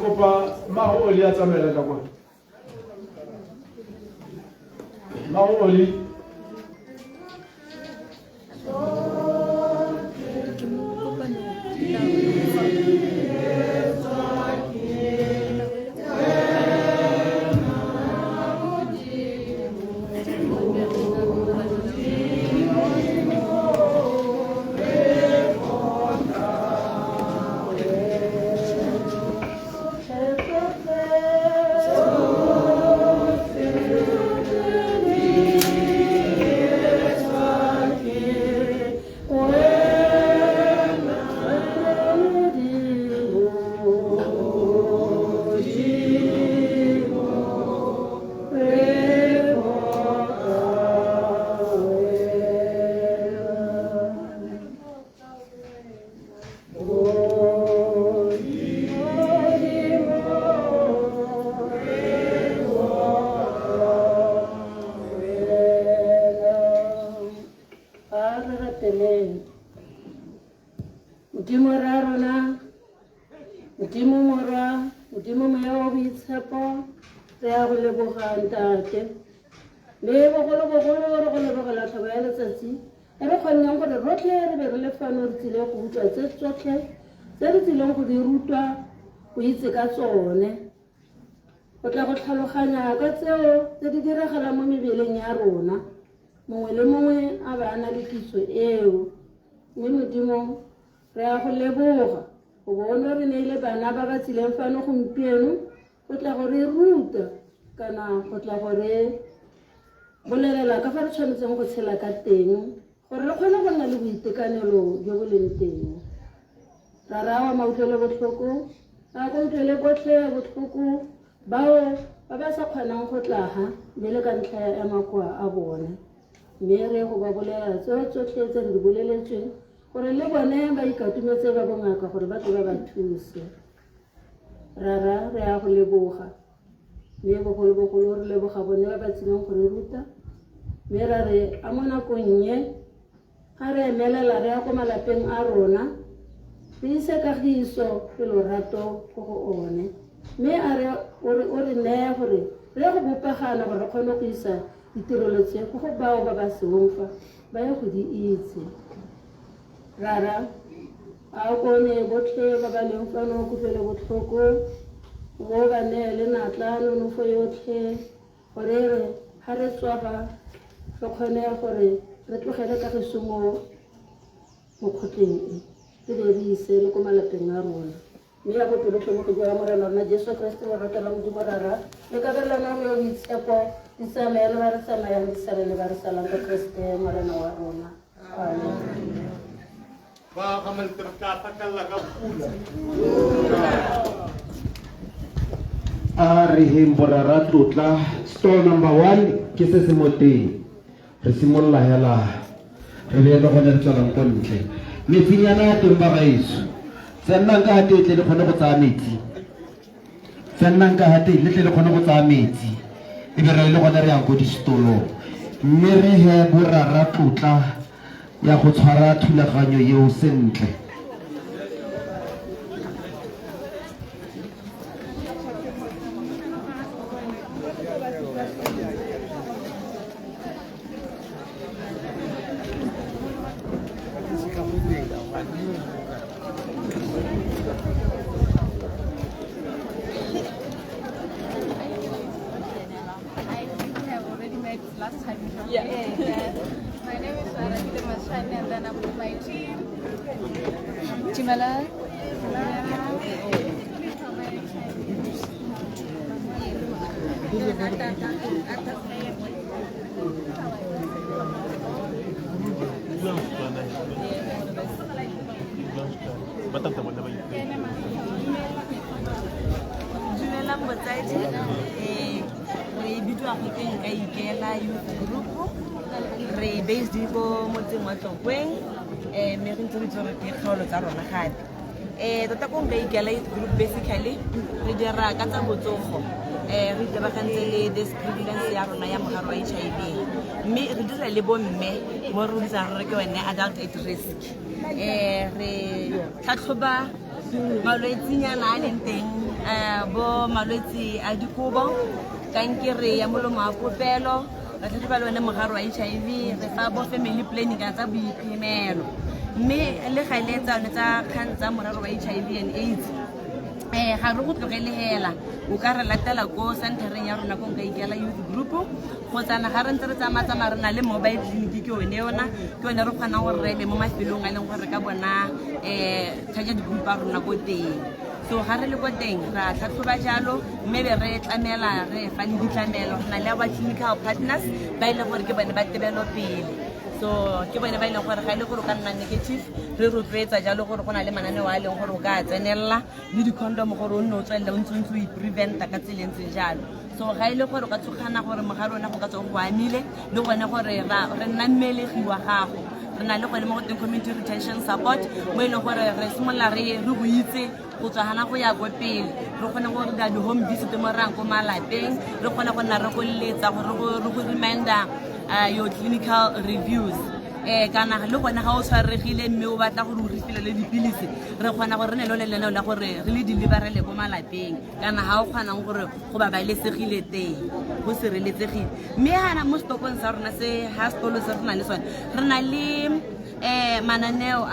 Kopa mmago o le a tsamaele ka kwa. Maoli. Modimo ra rona, Modimo Morwa, Modimo Moya wa Boitshepo, re ya go leboga ntate. Mme bogolobogolo re go lebogela tlhabo ya letsatsi e re kgonneng gore rotlhe re be re le fano re tsile go utlwa tse tsotlhe tse re tsileng go di rutwa go itse ka tsone. Go tla go tlhaloganya ka tseo tse di diragalang mo mebeleng ya rona, mongwe le mongwe a ba a na le kitso eo. Mme Modimo re ya go leboga go bona re neile bana ba ba tsileng fano gompieno go tla go re ruta kana go tla go re bolelela ka fa re tshwanetseng go tshela ka teng gore re kgone go nna le boitekanelo jo bo leng teng. Rara wa mautlwelo botlhoko, a ko utlwele botlhe botlhoko bao ba ba sa kgonang go tla ha mme le ka ntlha ya makoa a bone. Mme re go ba bolela tseo tsotlhe tse re di boleletsweng gore le bone ba ikatumetse ba bongaka gore ba tle ba ba thuse. Rara re ya go leboga, mme bogolobogolo re leboga bone ba ba tsileng go re ruta. Mme ra re a mo nakong ye ga re emelela re ya ko malapeng a rona, re ise kagiso le lorato ko go one. Mme a re o re neye gore re ye go bopagana gore re kgone go isa ditirelo tse go go bao ba ba seong fa ba ye go di itse. Rara a kone botlhe ba ba leng fano kutlwele botlhoko, bo ba neye le natla nonofo yotlhe gore re ga re tswa fa re kgone gore re tlogele kagiso mo mokgotleng e, re be re ise le ko malapeng a rona. Mme ya bopelotlhomogi jwa Morena rona Jesu Kriste lorato la Modimo Rara le kabelano ya boitshepo di tsamaye le ba re tsamayang di sale le ba re salang ka Kriste Morena wa rona. Amen. Ba ga Malete re tla patalla ka pula. A re heng borara tlotla, stall number 1 ke se se mo teng. Re simolola hela re be le gone re tswelang ko ntle. Metsinyana ya teng ba gaetsho, tsennang ka ga teng tle le kgone go tsaya metsi. Tsennang ka ga teng le tle le kgone go tsaya metsi. E be re le gone re yang ko distolong. Mme re he borara tlotla ya go tshwara thulaganyo eo sentle. Yeah. My name is Arakile Mashani and then I'm with my team. Jimela. Dumelang botsadi, re bidiwa go teng ka Ikela Youth Group, re based ko motseng wa Tlokweng, mme re ntse re itse gore ke kgaolo tsa rona gape. Tota ko nka Ikela Youth Group basically re dira ka tsa botsogo, re itebagantse le this prevalence ya rona ya mogare wa HIV, mme re dira le bomme mo re bitsang re ke yone adult at risk. Re tlhatlhoba malwetsinyana a leng teng, bo malwetse a dikobo, kankere ya molomo wa popelo, Re tlhatlhoba le one mogare wa HIV, re fa bo family planning kana tsa boiphemelo. Mme le gale tsa yone tsa kgang tsa morero wa HIV and AIDS, ga re go tlogele hela, o ka re latela ko centereng ya rona ko Nka Ikela Youth Group, kgotsana ga re ntse re tsamaya-tsamaya re na le mobile clinic, ke yone yona, ke yone re kgonang gore re eme mo mafelong a e leng gore re ka bona target group a rona ko teng. So ga re le ko teng ra tlhatlhoba jalo, mme be re tlamela, re fa le ditlamelo. Re na le our clinical partners ba e leng gore ke bone ba tebelopele, so ke bone ba e leng gore ga e le gore o ka nna negative, re rotloetsa jalo gore go na le mananeo a e leng gore o ka tsenelela le di-condom gore o nne o tswelele o ntse o ntse o i-preventa ka tsela e ntseng jalo. So ga e le gore o ka tshogana gore mogare ona go ka tswa go amile, le gone gore re nna mmelegi wa gago, re na le gone mo go teng community retention support, mo e leng gore re simolola re go itse go tswa gana go ya ko pele, re kgone go dira di-home visit mo rang ko malapeng, re kgone go nna re go letsa gore re go reminder your clinical reviews. Kana le gone ga o tshwaregile mme o batla gore o refilele dipilisi, re kgona gore re ne le lenaneo la gore re le deliverele ko malapeng, kana ga o kgonang gore go babalesegile teng, go sireletsegile. Mme gana mo setokong sa rona se ga sekolo se re nang le sone, re na le mananeo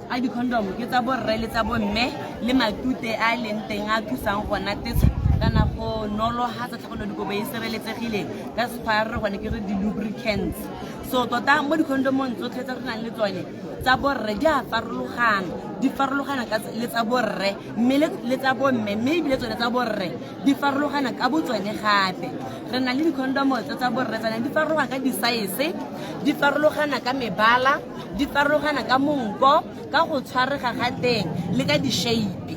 a di-condom, ke tsa borre le tsa bomme, le matute a leng teng a thusang go natetsha kana go nolohatsa tlhakanelo dikobo e sireletsegileng, ka sekgwa re gone ke re di-lubricants. So tota mo di-condomong tsotlhe tse re nang le tsone tsa borre di a farologana, di farologana ka le tsa borre mme le tsa bomme, mme ebile tsone tsa borre di farologana ka botsone gape. Re na le di-condomo tse tsa borre tsone di farologana ka di-size, di farologana ka mebala, di farologana ka monko, ka go tshwarega ga teng le ka di-shape.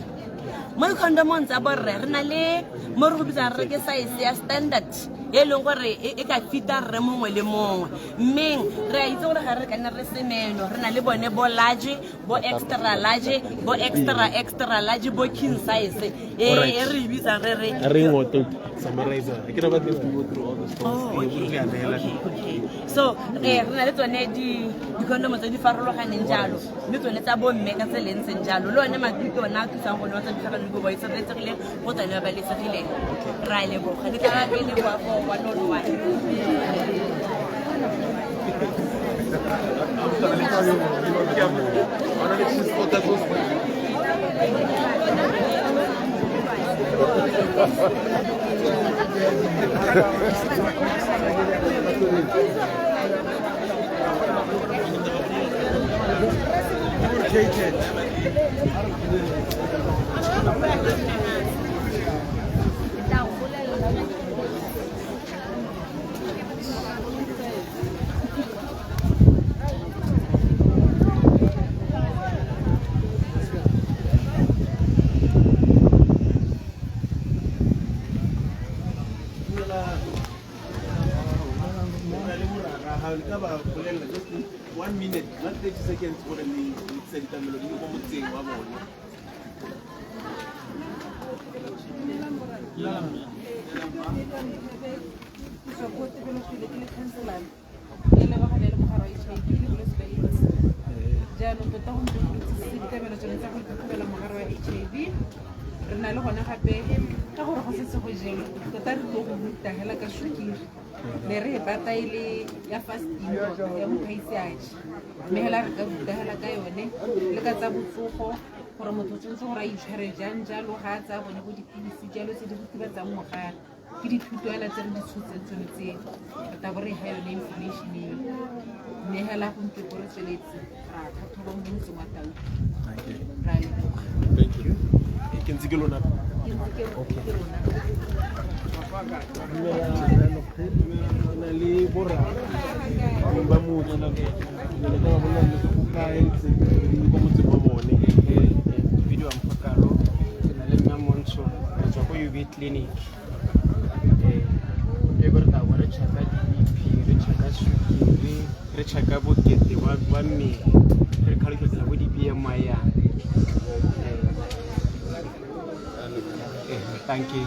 Mo di-condomong tsa borre re na le mo re go bitsang re ke size ya standard e leng gore e ka fita rre mongwe le mongwe, mme re a itse gore ga re ka nna re semeno, re na le bone bo large, bo extra large, bo extra extra large, bo king size e re e bitsang re re Re ngoto summarize. Ke re batla to go through all the stores. Oh, okay. Okay. So re na le tsone di-condom tse di farologaneng jalo, mme tsone tsa bomme ka tsela e ntseng jalo, le one matute one a thusang go notsa ditlhakano dikobo e sireletsegileng go tsone ba babalesegileng. Re a leboga le tla pele kwa go one on one. Just 1 minute, not 30 seconds, gore le tlisa ditlamelo di le ko motseng wa bone. Jaanong tota go ntse go itsise ditlamelo tsone tsa go itlhokomela mogare wa HIV. Re na le gone gape ka gore go setse go jelwe, tota re tlo go ruta hela ka sukiri, ne re e bata e le ya fasting tota ya motho a ise a je, mme hela re ka ruta hela ka yone le ka tsa botsogo, gore motho o tshwanetse gore a itshware jang jalo ga a tsaya bone bo dipilisi jalo tse di ritibatsang mogare. Ke dithuto hela tse re di tshotseng tsone tse, re tla bo re ga yone information eo, mme hela go ntse go re tsweletse ra tlhatlhoba mo motseng wa Taung. Ra leboga. Thank you. Ke ntse ke lona. Ke ntse ke lona. Na le borra ba motse le ka ba bolela le go kae ntse ko motseng wa bone. Video Mphakalo, ke na le nna Montsho, re tswa ko UB Clinic. E re tla bo re checka di-BP, re checka sukiri, re checka bokete ba mmele, re calculate bo di-BMI yana. Thank you.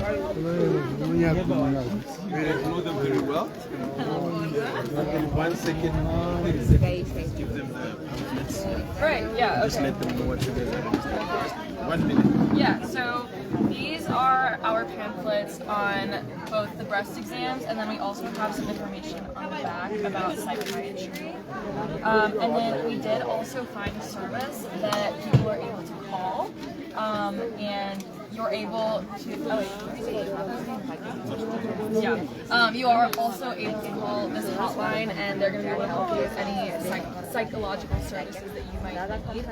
We know them very well. In 1 second, 30 seconds, just give them the pamphlets. Right, yeah, Just okay. let them know what you guys are doing. Just 1 minute. Yeah, so these are our pamphlets on both the breast exams, and then we also have some information on the back about psychiatry. And then we did also find a service that people are able to call, and you're able to, oh wait, yeah, you are also able to call this hotline, and they're going to be able to help you with any psychological services that you might need.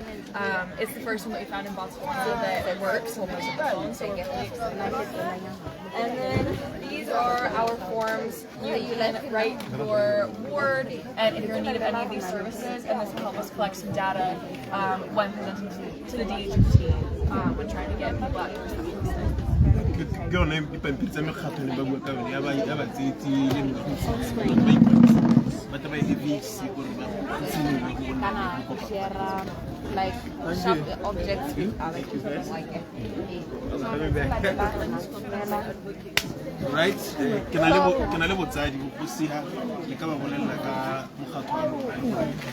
It's the first one that we found in Botswana that works over the phone, so we're really excited about that. And then these are our forms. You can write your ward, and if you're in need of any of these services, and this will help us collect some data when presenting to the DHMT when trying to get people out here. Ke yone dipampiri tsa mekgatlho ne ba bua ka yone ya batsietsi le ba tla ba e le VHC gore ba simolole go nna le Kana like sharp objects with other people like Right, ke na le botsadi bogosi ha le ka ba bolelela ka mokgatlho wa lona le gore ka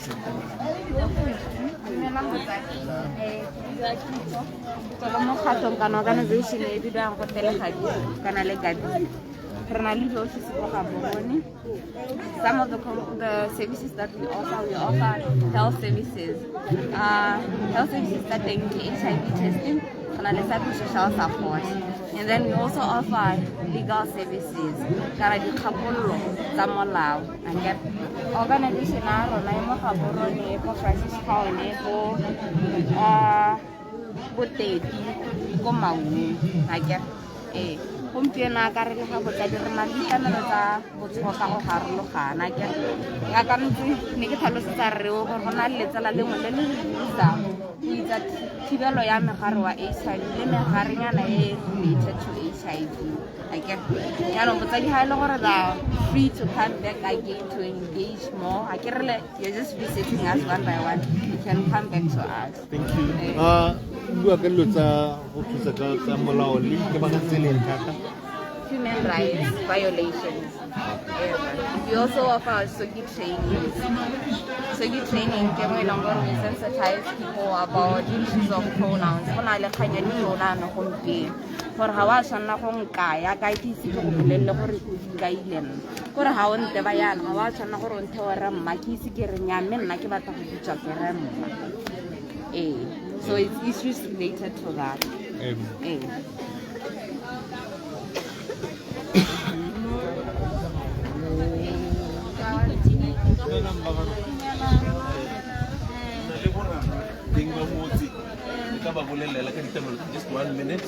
Dumelang botsadi. Tswa mo mokgatlhong kana organization e bidiwang go Telegadi kana le Gadi. Re na le diofisi ko Gaborone. Some of the services that we offer health services. Health services tsa teng ke HIV testing, re na le psychosocial support. And then we also offer legal services, kana dikgakololo tsa molao. Organization ya rona e mo Gaborone, ko Francistown, ko Boteti, ko Maun. Gompieno a ka re le ga botsadi re na le ditlamelo tsa botsogo ka go farologana. Yaka ntse ne ke tlhalosetsa rreo gore go na le letsela lengwe le le re dirisang go itsa thibelo ya megare wa HIV le megarenyana e related to HIV. Jaanong botsadi ga e le gore they are free to come back again to engage more. A ke re le, you're just visiting us one by one, you can come back to us. Thank you. Bua ka dilo tsa go thusa ka tsa molao le ikebagantse le eng thata? Human rights violations. We also offer SOGI trainings. SOGI training ke mo e leng gore we sensitize people about issues of pronouns. Go na le kgang ya di-pronoun gompieno gore ga wa tshwanela go nkaya ka ke ise ke go bolelele gore o ikaile nna, gore ga o nteba yana ga wa tshwanela gore o nthe o re mma ke ise ke re nnyaa, mme nna ke batla go bitswa ke re mma. So it's issues related to that. Just 1 minute.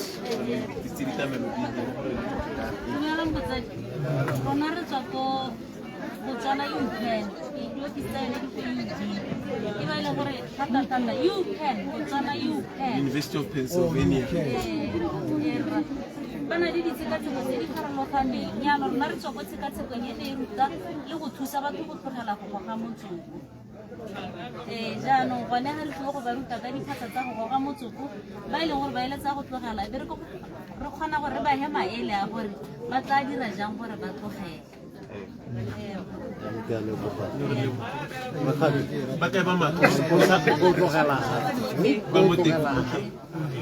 Botswana UCAN, diofisi tsa yone di ko UD. E ba e leng gore thata-thata UCAN, Botswana UCAN. University of Pennsylvania. Ba na le ditshekatsheko tse di farologaneng. Jaanong rona re tswa ko tshekatshekong e ne e ruta le go thusa batho go tlogela go goga motsoko. Jaanong gone ga re tlile go ba ruta ka diphatsa tsa go goga motsoko, ba e leng gore ba eletsa go tlogela, be re kgona gore re ba he maele a gore ba tla dira jang gore ba tlogele. Ba kae ba matho ba mo teng?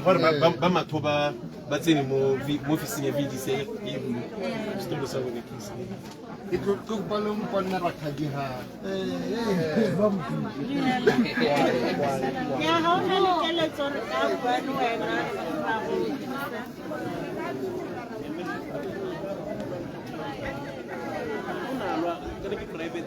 Gore ba matho ba tsene mo ofising ya VDC e bulu setolo sa bone ke se. Ke tlo kopa le mponne rakgadi ha. Ya ha o na le keletso re ka bua le wena ra go thusa. Private